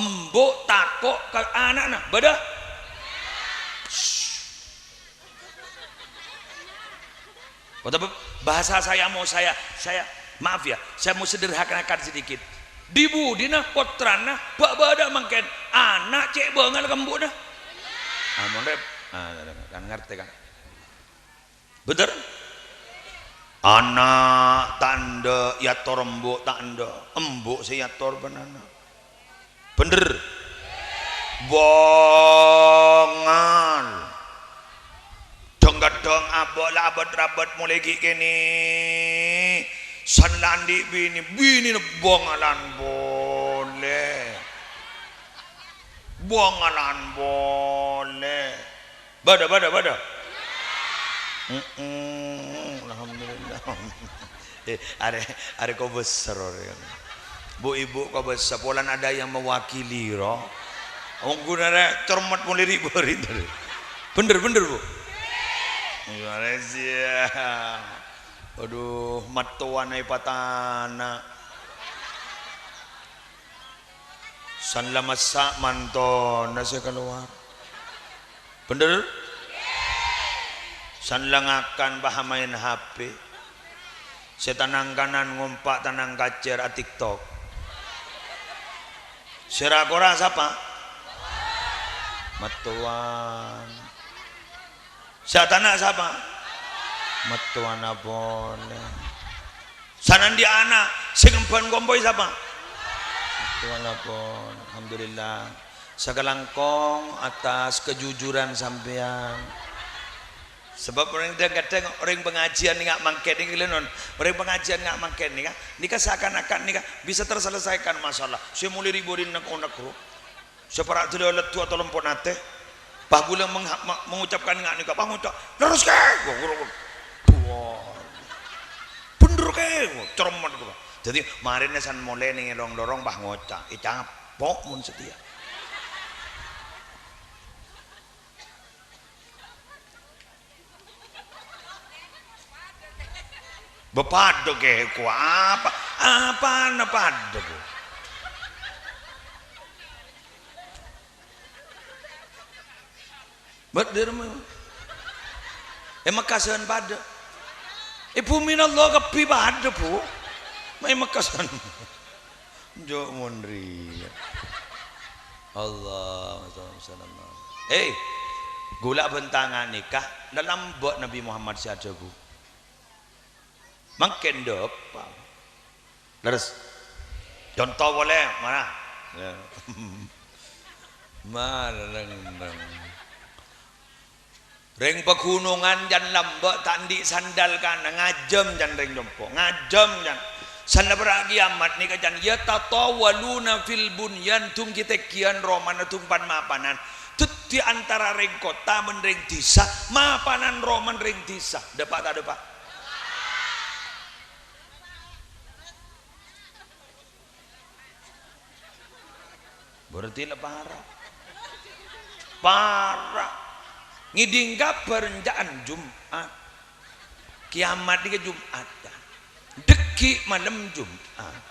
Embu' tako' ka ana'na. Bâdâ? Shh. Otabâ bahasa saya mau saya, saya, maaf ya, saya mau sederhanakan sedikit. Di budina pottrana bâ'-bâdâ mangkèn, ana' cè' bângal ka embu'na. Ah, mon rep-, ah, kan ngartè, kan? Bhender? Ana' ta' endâ' èyator embu' ta' endâ', embu' sè èyator bân ana'. Bhender? Bângal. Dhâng-kadhâng abâ' la abât-rabât molaè ghi' kènè'. San la andi' binè, binèna bângalan polè. Bângalan polè. Bâdâ, bâdâ, bâdâ. Mm-mm, alhamdulillah. Eh, arè, arè kobâsa, arè. Bu-ibu kobâsa, polana ada yang mewakili, ro. Wong ghun arè cermet molaè ri-, bâri' tadi. Bhender, bhender, Bu? Malaysia. Waduh, mattowana èpatana'. San la massa' mantona sè kalowar. Bhender? San la ngakan pas amaèn H P. Sè tanang kanan ngompa' tanang kacèr a-TikTok. Sè ra-kora sapa? Mattowan. Sè atana' sapa? Mattowana polè. San andi' ana' sè ngemban kompoy sapa? Mattowana polè. Alhamdulillah. Sakalangkong atas kejujuran sampèyan. Sabâb orèng dhâng-kadhâng orèng pangajiân nèka mangkèn nèka lho, non. Orèng pangajiân nèka mangkèn nèka, nèka seakan-akan nèka bisa terselesaikan masalah. Sè molaè ri-, bâri' nek-onek, ro. Sè para' dâlâ leddu atolompo' atè. Pas ghulâ mengha-, ma-, mengucapkan nga-, nèka, pas ngoca', "Lerres, Kè!" Wah, wah, wah. Wah. Bhender, Kè! Wah, cermet, wah. Dhâddhi, marèna san molè nèng è lorong-lorong, pas ngoca', "Ècapo' mon satèya." Bâ' padâ kèko apa? Apana padâ, Bu? Bâdâ rèmma. È Mekka sân padâ. È bhumina Allah kabbhi padâ, Bu. Ma' è Mekka sân. Jhâ' mon rèya. Allahumma shalli wa sallam. Hei, ghulâ bhântangan nèka, lalambâ' Nabi Muhammad sè adhâbu. Mangkèn dâpa'. Lerres. Conto polè, mana? Ya. Maleng. Rèng paghunongan can lambâ' ta' andi' sandal kana, ngajâm can rèng compo', ngajâm can. Sanna bârâ' kiyamat nèka can, yatatawaluna fil bunyan, dung ghi' tènggiyân romana dung pan-mapanan. Dhâddhi antara rèng kottha bân rèng dhisa, mapanan romana rèng dhisa. Dâpa' ta' dâpa'? Berarti la para'. Para'. Ngèdhing kabhâr ènca'an Jum'at. Kiyamat nèka Jum'at, ya. Dhâggi' malem Jum'at.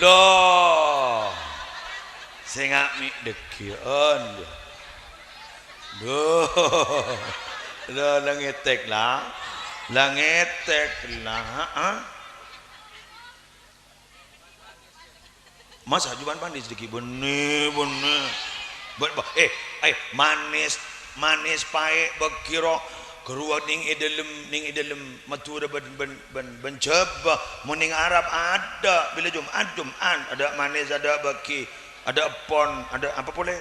Loh. Sènga' mè' dhâggi'ân, ya. Duh. Loh, la ngètèk, la. La ngètèk, la. Heeh. Masa' jhubâ'ân panès dhâggi'? Bânnè, bânnè. Bâ-, bâ-, eh, eh, manès, manès paè' bâghi ro, ghâruwa nèng è dâlem, nèng è dâlem Madhurâ bân, bân, bân, bân Jhâbâ. Mon nèng Arab adâ', bilâ Jum'at, Jum'at. Adâ' manès, adâ' bâghi, adâ' èppon, adâ' apa polè?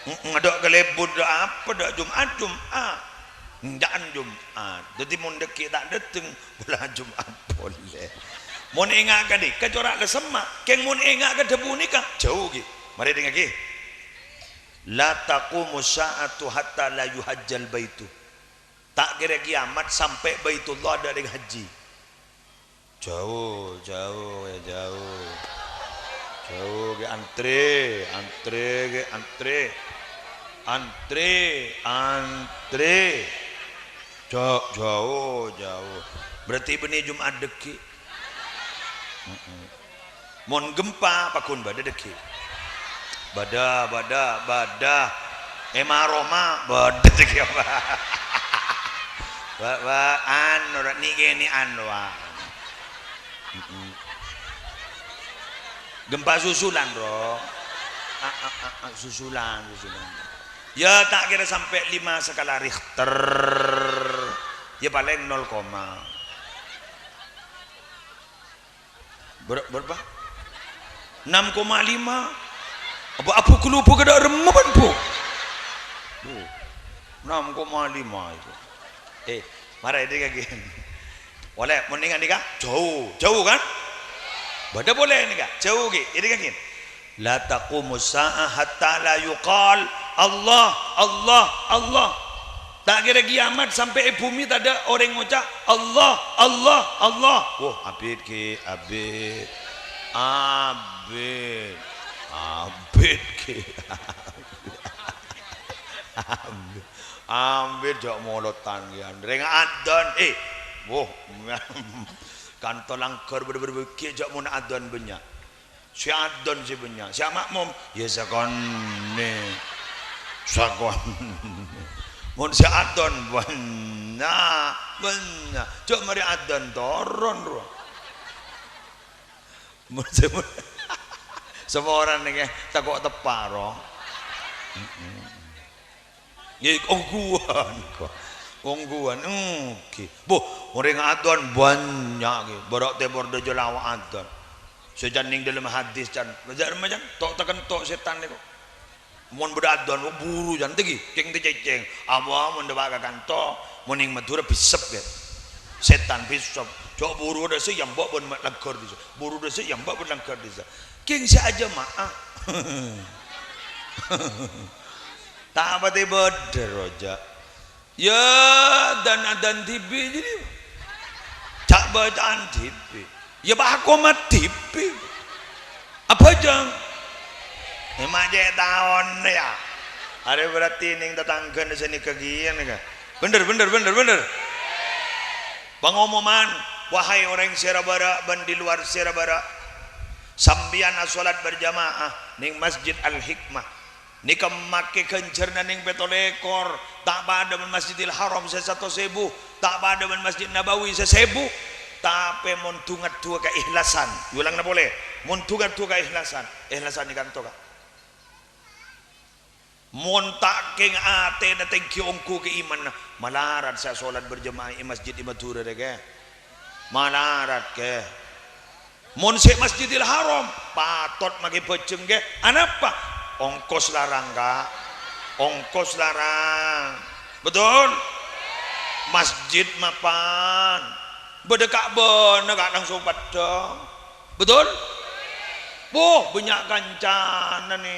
Mm-mm, adâ' kalèbut, adâ' apa, adâ' Jum'at, Jum'at. Ènca'an Jum'at. Dhâddhi mon dhâggi' ta' dâteng, Pola Jum'at polè. Mon enga' ka'dinto, cora' la semma'. Kèng mon enga' ka dhâbu nèka, jhâu, ghi. Marè èdingngaghi. "La taqumu sa'atu hatta la yuhajjal baitu." Ta' kèra kiyamat sampè' Baitullah adâ' rèng hajji. Jhâu, jhâu, ghi, jhâu. Jhâu, ghi, antrè, antrè, ghi, antrè. Antrè, antrè. Jhâu, jhâu, jhâu. Berarti bânnè Jum'at dhâggi'. Mm-mm. Mon gempa, pagghun bâdâ dhâggi'. Bâdâ, bâdâ, bâdâ. È ma-roma, bâdâ dhâggi'. Bâ-, bâ-, anu, ra-, nèkè nè anu, ah. Mm-mm. Gempa susulan, Bro. Ah, ah, ah, ah, susulan, susulan. Ya, ta' kèra sampè' lima skala Richter. Ya, palèng nol koma. Ber-, berapa? Enam koma lima. Apa abu kelubu kada remma, Bu? Bu, enam koma lima itu. Eh, mara ini kaki. Boleh, mendingan nika jauh, jauh kan? Bâdâ polè nika, jauh ghi, ini kaki. "La taqumu sa'ah hatta la yuqal, 'Allah, Allah, Allah.'" Ta' kèra kiyamat sampè' è bhumè tadâ' orèng ngoca', "Allah, Allah, Allah." Wah, abit, ghi, abit. Abit. Abit, ghi. Abit. Abit, jhâ' molotan, ghi. Rèng adzan, eh. Wah, kanto langghâr bâdâ-bâdâ ghi, jhâ' mon adzan bânnya'. Sè adzan sè bânnya', sè amakmum, ya sakonè'. Sakonè'. Mon sè adzan bânnya', bânnya'. Jhâ' marè adzan toron, ro. Mon sè, saporana nèka tako' teppa', ro. Mm-mm. Ngghi, ongghuwân, kok. Ongghuwân, èngghi. Boh, orèng adzan bânnya', ghi. Bârâ' tèmor dâjâ lawa adzan. Sè can nèng dâlem hadis, can. Bâjâ' remma, can. To'-, takento' sètan nèko. Mon bâdâ adzan, buru, can, tèghi. Cèng-tacècèng. Apa mon dâpa' ka kanto, mon nèng Madhurâ, bisep, ghi. Sètan bisep. Jhâ' buru dâ' sè èyambâ' bân ma-, langghâr dissa. Buru dâ' sè èyambâ' bân langghâr dissa. Kèng sè ajâma'ah. Ta' patè bâdâ, roja. Ya, adzan-adzan dhibi' jârèya. Ca'-bâca'an dhibi'. Ya, pakomat dhibi'. Abhâjâng. Emang cè' taon, ya. Arè berarti nèng tatangghâna sè nèka kèya, nèka. Bhender, bhender, bhender, bhender. Pangomoman, wahai orèng Sèra Bârâ' bân di luar Sèra Bârâ'. Sampèyan asholat berjamaah nèng Masjid Al-Hikmah. Nèka makè ghânjhârânna nèng pètto lèkor, ta' padâ bân Masjidil Haram sè satos èbu, ta' padâ bân Masjid Nabawi sè sèbu. Tapè mon du-ngadduwâ kaikhlasan, èolangana polè, mon du-ngadduwâ kaikhlasan, ikhlasan è kanto, Ka'. Mon ta' kèng atèna tèngghi ongghu kè imanna, malarat sè asolat berjamaah è masjid è Madhurâ rè, Kè. Malarat, Kè. Mon sè Masjidil Haram, patot makè bhâjheng, Kè. Anapa? Ongkos larang, Ka'. Ongkos larang. Betul? Masjid mapan. Bâdâ Ka'bana, Ka', langsung peddhâng. Betul? Wah, bânnya' kancana, nè.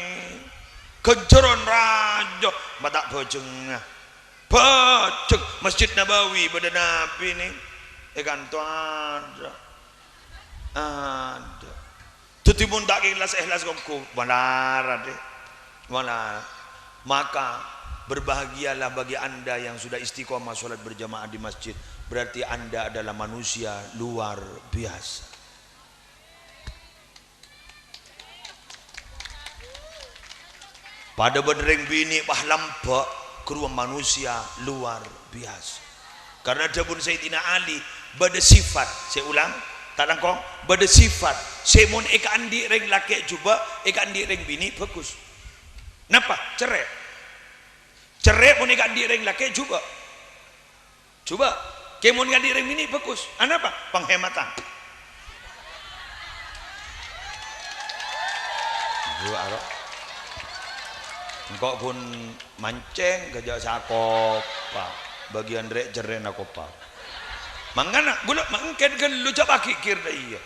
Ghânjhârân rajâ, ma' ta' bhâjhengnga. Bhâjheng Masjid Nabawi bâdâ Nabi, nè. È kanto adâ'. Adâ'. Dhâddhi, mon ta' ikhlas-ikhlas ongghu, malarat, è. Malarat. Maka, berbahagialah bagi Anda yang sudah istiqomah sholat berjamaah di masjid. Berarti Anda adalah manusia luar biasa. Padâ bân rèng binè' pas lambâ', ghâruwa manusia luar biasa. Karena dhâbuna Sayyidina Ali, bâdâ sifat, sè ulang, ta' langkong, bâdâ sifat, sè mon èkaandi' rèng lakè' jhubâ', èkaandi' rèng binè' bhâghus. Napa? Cerrè'. Cerrè' mon èkaandi' rèng lakè' jhubâ'. Jhubâ', kèmon èkaandi' rèng binè' bhâghus. Anapa? Penghematan. Jhubâ', aro. Engko' ghun mancèng, ghâjâ' sakopa. Bâgiyân rè'-cerrè'na kopa. Mangkana, ghulâ mangkèn ghâllu jhâ' paghighir dâ' iyâ.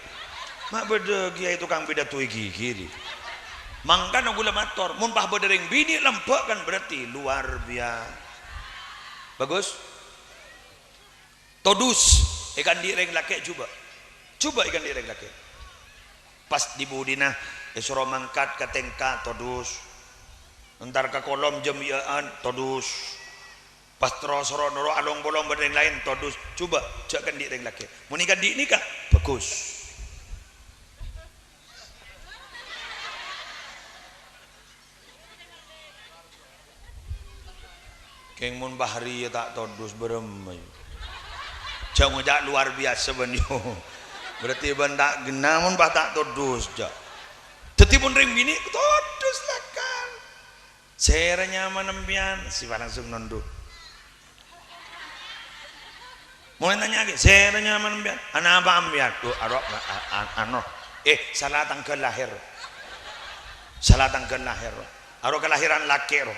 Ma' bâdâ kèyaè tokang pidato è ghighiri. Mangkana ghulâ mator, mon pas bâdâ rèng binè' lambâ' kan berarti luar biasa. Bhâghus. Todus, èkaandi' rèng lakè' jhubâ'. Jhubâ' èkaandi' rèng lakè'. Pas dhi-budhina èsoro mangkat ka tèngka, todus. Entar ka kolom jhâmiyâ'ân, todus. Pas terro soro noro' along-polong bân rèng laèn, todus. Jhubâ', jhâ' kaandi' rèng lakè'. Mon èkaandi' nèka, bhâghus. Kèng mon Bahri ya ta' todus, bârâmma ya. Jhâ' ngoca' luar biasa bân yo. Berarti bân ta' ghenna mon pas ta' todus, jhâ'. Dhâddhi mon rèng binè' todus lakan. Sèra nyamana empèyan, sifat langsung nondhu'. Mon ètanya'aghi, "Sèra nyamana empèyan?" "Anapa empèyan?" "Duh, aro, a-, a-, ano, eh, sala tangghâl lahèr. Sala tangghâl lahèr. Aro kalahèran lakè', ro."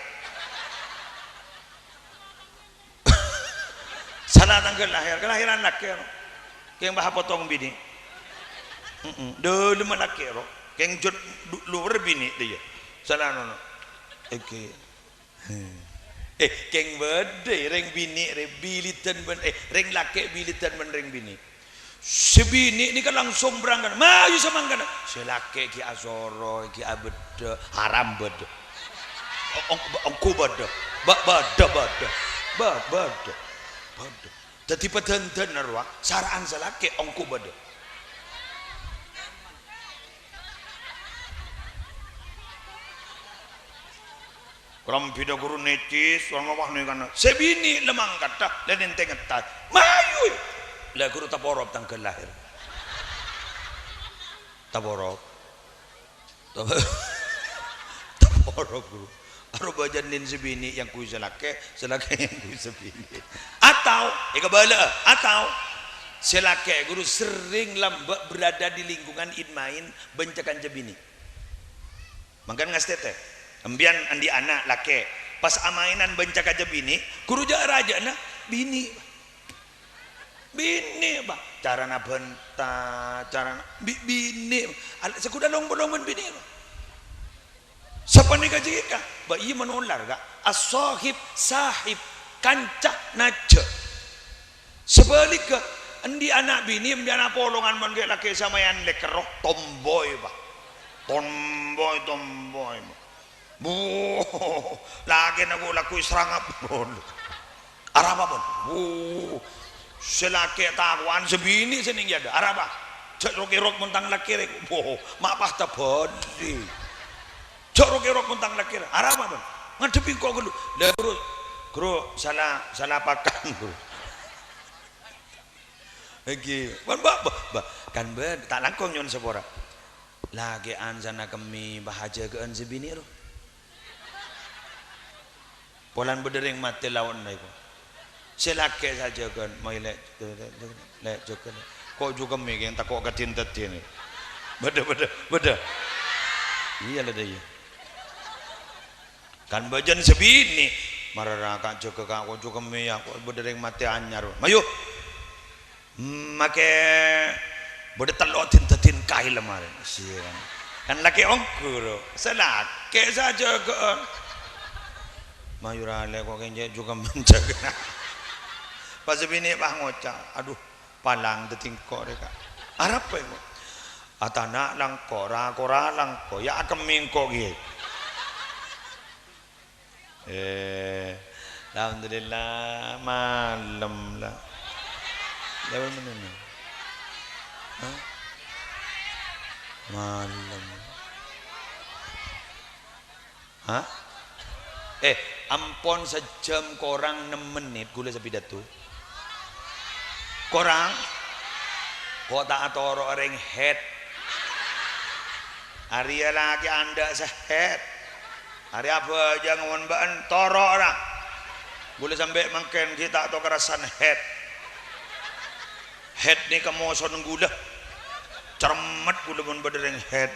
Sala tangghâl lahèr, kalahèran lakè', ro. Kèng pas apotong binè'. Heeh, dâlemma lakè', ro. Kèng jhât du-, luwâr binè' dâ' iyâ. Sala nono. Oke. Eh, kèng bâdâ rèng binè' rè, bilidhân bân, eh, rèng lakè' bilidhân bân rèng binè'. Sè binè' nèka langsung berangkat, "Mayu samangkana." Sè lakè' ghi' asoro, ghi' abâddhâ, haram bâdâ. O-, ong-, ongghu bâdâ. Ba-, bâdâ, bâdâ. Ba-, bâdâ. Bâdâ. Dhâddhi padhândhânna rowa, sara'an sè lakè' ongghu bâdâ. Karambhina ghuru necis, wah, wah, nèkana. Sè binè' la mangkaddhâ, la nèntèng èttas. Mayu! La ghuru taporop tangghâl lahèr. Taporop. Tap-, taporop, ghuru. Aro bâjâ nèn sè binè' èyangghuy sè lakè', sè lakè' èyangghuy sè binè'. Atau, èkabâlâ'â, atau sè lakè' ghuru serrèng lambâ' berada di lingkungan in-main bân ca-kanca binè'. Mangkana ngastètè, empèyan andi' ana' lakè', pas amaènan bân ca-kanca binè', ghuru jâ'-rajâ'na binè', Bâ. Binè', Bâ. Carana bhânta, carana bi-, binè', Bâ. Al-, sè kodhu long-polong bân binè', Bâ. Sapanèka jârèya, Bâ, iyâ manolar, Ka'. As-sahib sahib, kanca najâ'. Sabhâligghâ, andi' ana' binè' empèyan apolongan bân ghi' lakè' samèyan lèkèr, ro, tomboy, Bâ. Tomboy, tomboy, Bâ. Wuh, lakèna ghu-, lagghu' èserrang abâl. Arapa, bân? Wuh, sè lakè' tako'an, sè binè' sè nèng è adâ'. Arapa? Jhâ' rok-èrok mon tang lakè' rè. Wuh, ma' pas tabâli. Jhâ' ro-kèro mon tang lakè ra. Arapa, Bân? Ngadhebbhi engko' ghâllu. Lha, Ghuru, Ghuru, sala, sala pakan, Ghuru. Èngghi. Bân, Mbah, Mbah, Mbah. Kan, Bân, ta' langkong nyo'on sapora. Lakè'an sana kemmè, Mbah, ajâgâ'ân sè binè', ro. Polana bâdâ rèng matè laonna èko. Sè lakè' sè ajâgâ'ân, "Mayu, Lè', Lè', jâgâ, Lè'." Ko' jhughâ mè' kèng tako' kadhin-tadhin. Bâdâ, bâdâ, bâdâ. Iyâ, la, dâ, iyâ. Kan bâjâna sè binè', mara ra, "Ka', jâgâ, Ka', ko' jhughâ mè' yâ, ko' bâdâ rèng matè anyar." "Mayu." Makè bâdâ tello' din-dadin kaèl marèna. Siang. Kan lakè' ongghu, ro. Sè lakè' sè ajâgâ'ân. Mayu ra lè ko' kèng jhughâ manjâgâ. Pas binè' pas ngoca', "Adhu, palang dhâddhi engko' rè, Ka'." "Arapa, Ko'?" "Atana' la engko', ra-kora la engko', yâ akemmè engko' kèya." Eh, alhamdulillah, malem la. Lewat menena. Hah? Malem. Hah? Eh, ampon sajhâm korang nem mennit, ghulâ sè pidato. Korang? Ko' ta' atoro'a rèng haid. Arèya lakè' andhâ' sè haid. Arèya abhâjâng mon bâ'na toro'a. Ghulâ sampè' mangkèn ghi' ta' tokarasan haid. Haid nèka mosona ghulâ. Cermet ghulâ mon bâdâ rèng haid.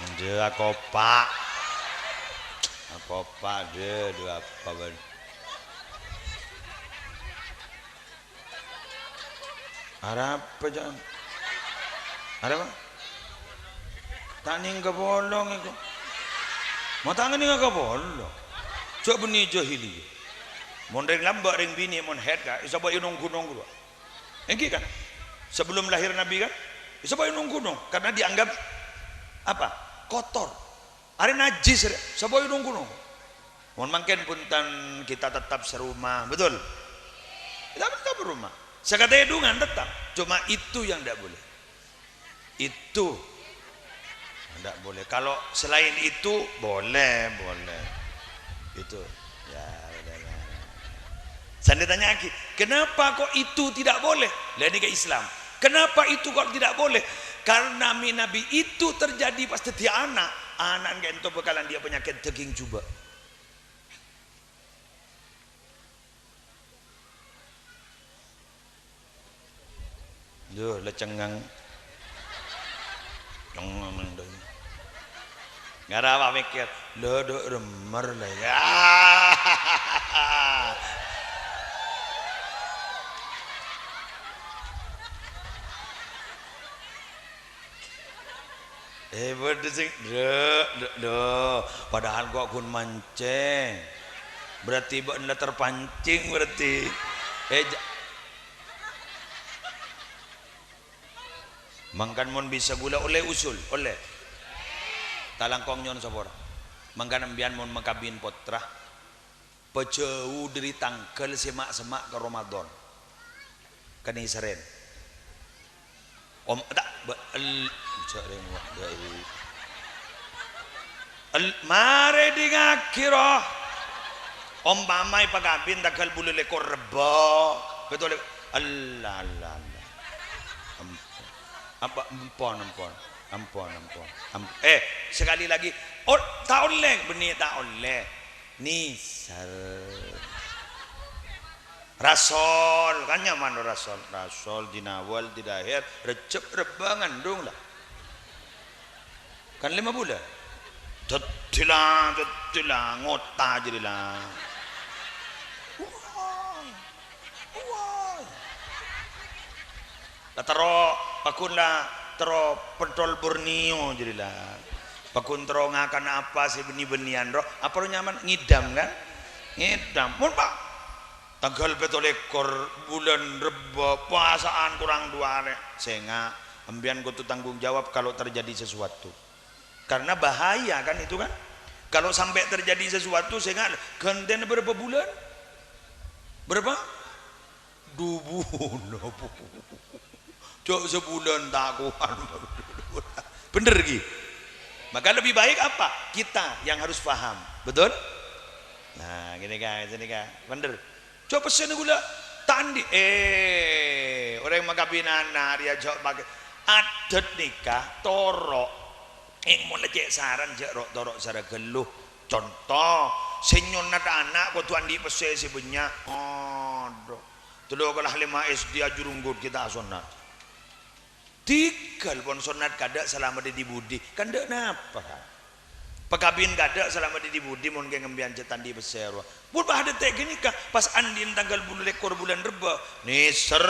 Ndâ akopa'. Akopa' ndâ, ndâ apa bân. Arapa, jhâ'? Arapa? Ta' nèng kapolong èko. Ma' ta' nèng kapolong. Jhâ' bânnè jahiliyah. Mon rèng lambâ', rèng binè' mon haid, Ka', èsabâ' è nong-ghunong, ghuru. Èngghi, kan? Sebelum lahir Nabi, kan? Èsabâ' è nong-ghunong. Karena dianggap apa? Kotor. Arè najis, arè sabâ' è nong-ghunong. Mon mangkèn bhunten kita tetap serumah, betul? Kita tetap serumah. Sakatèdungan tetap. Cuma itu yang ndak boleh. Itu ndak boleh. Kalau selain itu, boleh, boleh. Itu. Ya, udah, ya. Sè ditanya'aghi, "Kenapa kok itu tidak boleh?" Lah, nèka Islam. "Kenapa itu kok tidak boleh?" Karena mènabi itu terjadi pas dhâddhi ana', ana' ka'dinto bhâkalan dâ' iyâ panyakèt dâging jhubâ'. Duh, la cengang. Cengang nang dâ-, ngara apa mèkkèr? Lho, dâ' remmer la, ya. Eh, bâdâ sè, lho, lho, lho. Padahal kok ghun mancèng. Berarti bâ'na la terpancing berarti. Eh, ja-, mangkana mon bisa ghulâ ollè usul, ollè. Ta' langkong nyo'on sapora. Mangkana empèyan mon makabin pottra, pajhâu dâri tangghâl sè ma'-semma' ka Ramadan. Kanèserrèn. Om, ta', ba-, el-, jhâ' rèng wa-, dâi. El-, marè dingngaghi, ro. Ompama èpakabin tangghâl bulâ lèkor Rebbâ, bhâto lè-, ella, ella, ella. Ampon. Apa, empon, empon. Ampon, empon. Amp-, eh, sekali lagi. Ol-, ta' ollè, bânnè ta' ollè. Nèser. Rasol, kan nyaman Rasol. Rasol, Jinawal, Jidaher, Rejjeb, Rebbâ, ngandung la. Kan lèma bulân. Dâddhi la, dâddhi la, ngota jârèya la. Wah. Wah. La terro, pagghun la terro pentol Borneo jârèya la. Pagghun terro ngakan apa sè bânnè-bânnèyan, ro? Apa ro nyaman? Ngidam, kan? Ngidam. Mon, Pak, tangghâl pètto lèkor bulân Rebbâ, pasa'an korang duwâ' arè. Sènga', empèyan kodhu tanggung jawab kalau terjadi sesuatu. Karena bahaya, kan, itu, kan? Kalau sampai terjadi sesuatu, sènga', ghântèna bârâmpa bulân? Bârâmpa? Dhu bulân. Jhâ' sabulân ta' kowat. Bhender, ghi? Maka lebih baik apa? Kita yang harus paham. Betul? Nah, gini, Kak, sini, Kak. Bhender. Jhâ' pèssèna ghulâ ta' andi'. Eh, orèng makabinana rèya jhâ' makè. Adat nèka toro'. Eng mon la cè' saran jhâ' ro'-toro' sara ghâllu. Conto, sè nyonnat ana' kodhu andi' pèssè sè bânnya'. Adhu. Tello kala lèma S D ajurunggut ghi' ta' sonnat. Tèghâl pon sonnat kadâ' salamet è di-budi. Kan dâ' napa, Ka'? Pakabin kadâ' salamet è di-budi mon kèng sampèyan jhâ' ta' andi' pèssè rowa. Pon bâdâ tè' ghânèka, pas andi'na tangghâl bulu lèkor bulân Rebbâ. Nèser.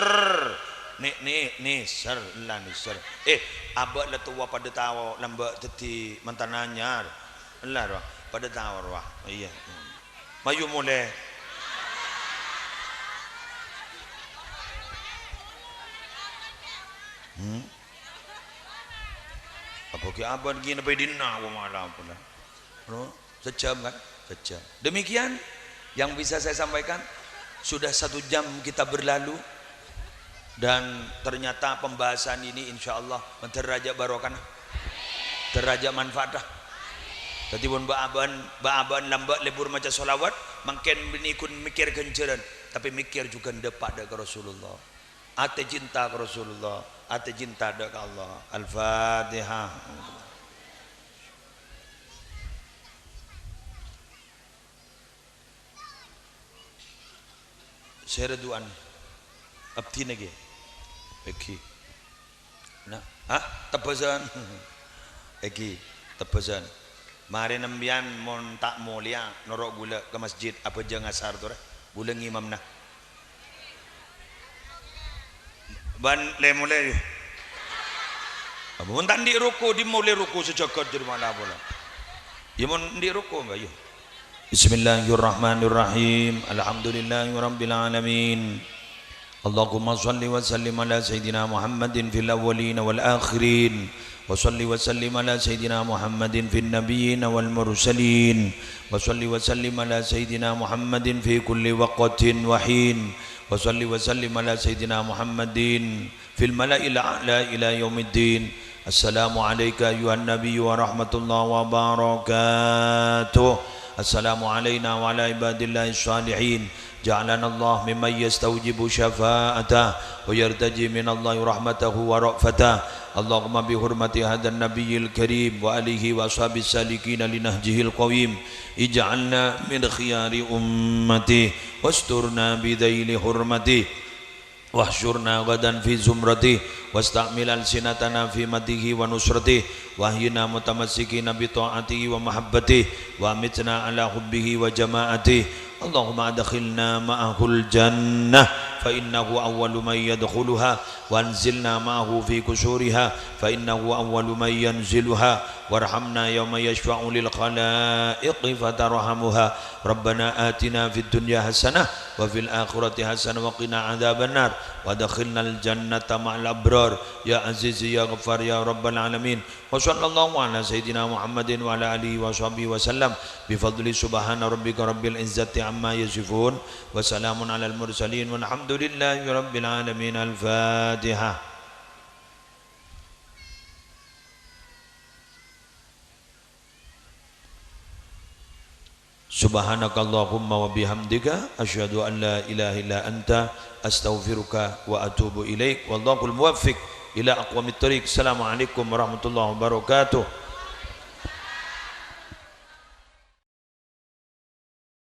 Nè-, nè-, nèser, ella nèser. Eh, abâ' la towa padâ tao lambâ' dhâddhi mantan anyar. Ella rowa, padâ tao rowa. Iyâ. Mayu molè. Hmm? Apa ghi' abâ' ghi' napa è dinna' wong ala pula. No? Sejam kan? Sejam. Demikian yang bisa saya sampaikan. Sudah satu jam kita berlalu. Dan ternyata pembahasan ini insya Allah mandhâr rajâ barokana. Mandhâr rajâ manfaata. Dhâddhi pon bâ'-abâ'ân, bâ'-abâ'ân lambâ' lebur maca sholawat, mangkèn bânnè ghun mèkkèr ghânjhârân, tapè mèkkèr jhughân dâpa' dâ' ka Rasulullah. Atè cinta ka Rasulullah, atè cinta dâ' ka Allah. Al-Fatihah. Sèra du'ana? Abdhina ghi? Èghi. Nah, ha? Tebbhâsân. Èghi, tebbhâsân. Marè sampèyan mon ta' molèya noro' ghulâ ka masjid abhâjâng asar torè. Ghulâ ngimamma. Bân lè-molè, yâ. Mon ta' andi' ruku', dimolè ruku' sajâgât jârèya mala pola. Yâ, mon andi' ruku', enggak, yâ. Bismillahirrahmanirrahim. Alhamdulillahirabbil alamin. Allahumma shalli wa sallim ala sayyidina Muhammadin fil awwalin wal akhirin. Wa shalli wa sallim ala sayyidina Muhammadin fin nabiyyin wal mursalin. Wa shalli wa sallim ala sayyidina Muhammadin fi kulli waqtin wa hin. Wa shalli wa sallim ala sayyidina Muhammadin fil mala'il a'la ila yaumiddin. Assalamu alaika ayyuhan nabiyyu wa rahmatullahi wa barakatuh. Assalamu alaina wa ala ibadillahis shalihin. Ja'alanallahu mimman yastaujibu syafa'atah wa yartaji minallahi rahmatahu wa ra'fatah. Allahumma bihurmati hadan nabiyyil karim wa alihi wa ashabis salikina li nahjihil qawim. Ij'alna min khiyari ummati wasturna bidhaili hurmati. Wahsyurna ghadan fi zumratih, wasta'mil alsinatana fi madhihi wa nusratih, wahyina mutamassikina bi ta'atihi wa mahabbatih, wa amitna ala hubbihi wa jama'atih. Allahumma adkhilna ma'ahul jannah, fa innahu awwalu man yadkhuluha, wa anzilna ma'ahu fi qusuriha, fa innahu awwalu man yanziluha, warhamna yawma yashfa'u lil khalaiqi fatarhamuha. Rabbana atina fid dunya hasanah wa fil akhirati hasanah wa qina adzabannar. Wa adkhilnal jannata ma'al abrar. Ya Aziz, ya Ghaffar, ya Rabbal alamin. Wa sallallahu ala sayyidina Muhammadin wa ala alihi wa sahbihi wa sallam. Bi fadli subhana rabbika rabbil izzati amma yasifun. Wa salamun alal mursalin. Walhamdulillahi rabbil alamin. Al-Fatihah. Subhanakallahumma wa bihamdika, asyhadu an la ilaha illa anta, astaghfiruka wa atubu ilaik. Wallahul muwaffiq ila aqwamit thariq. Assalamualaikum warahmatullahi wabarakatuh.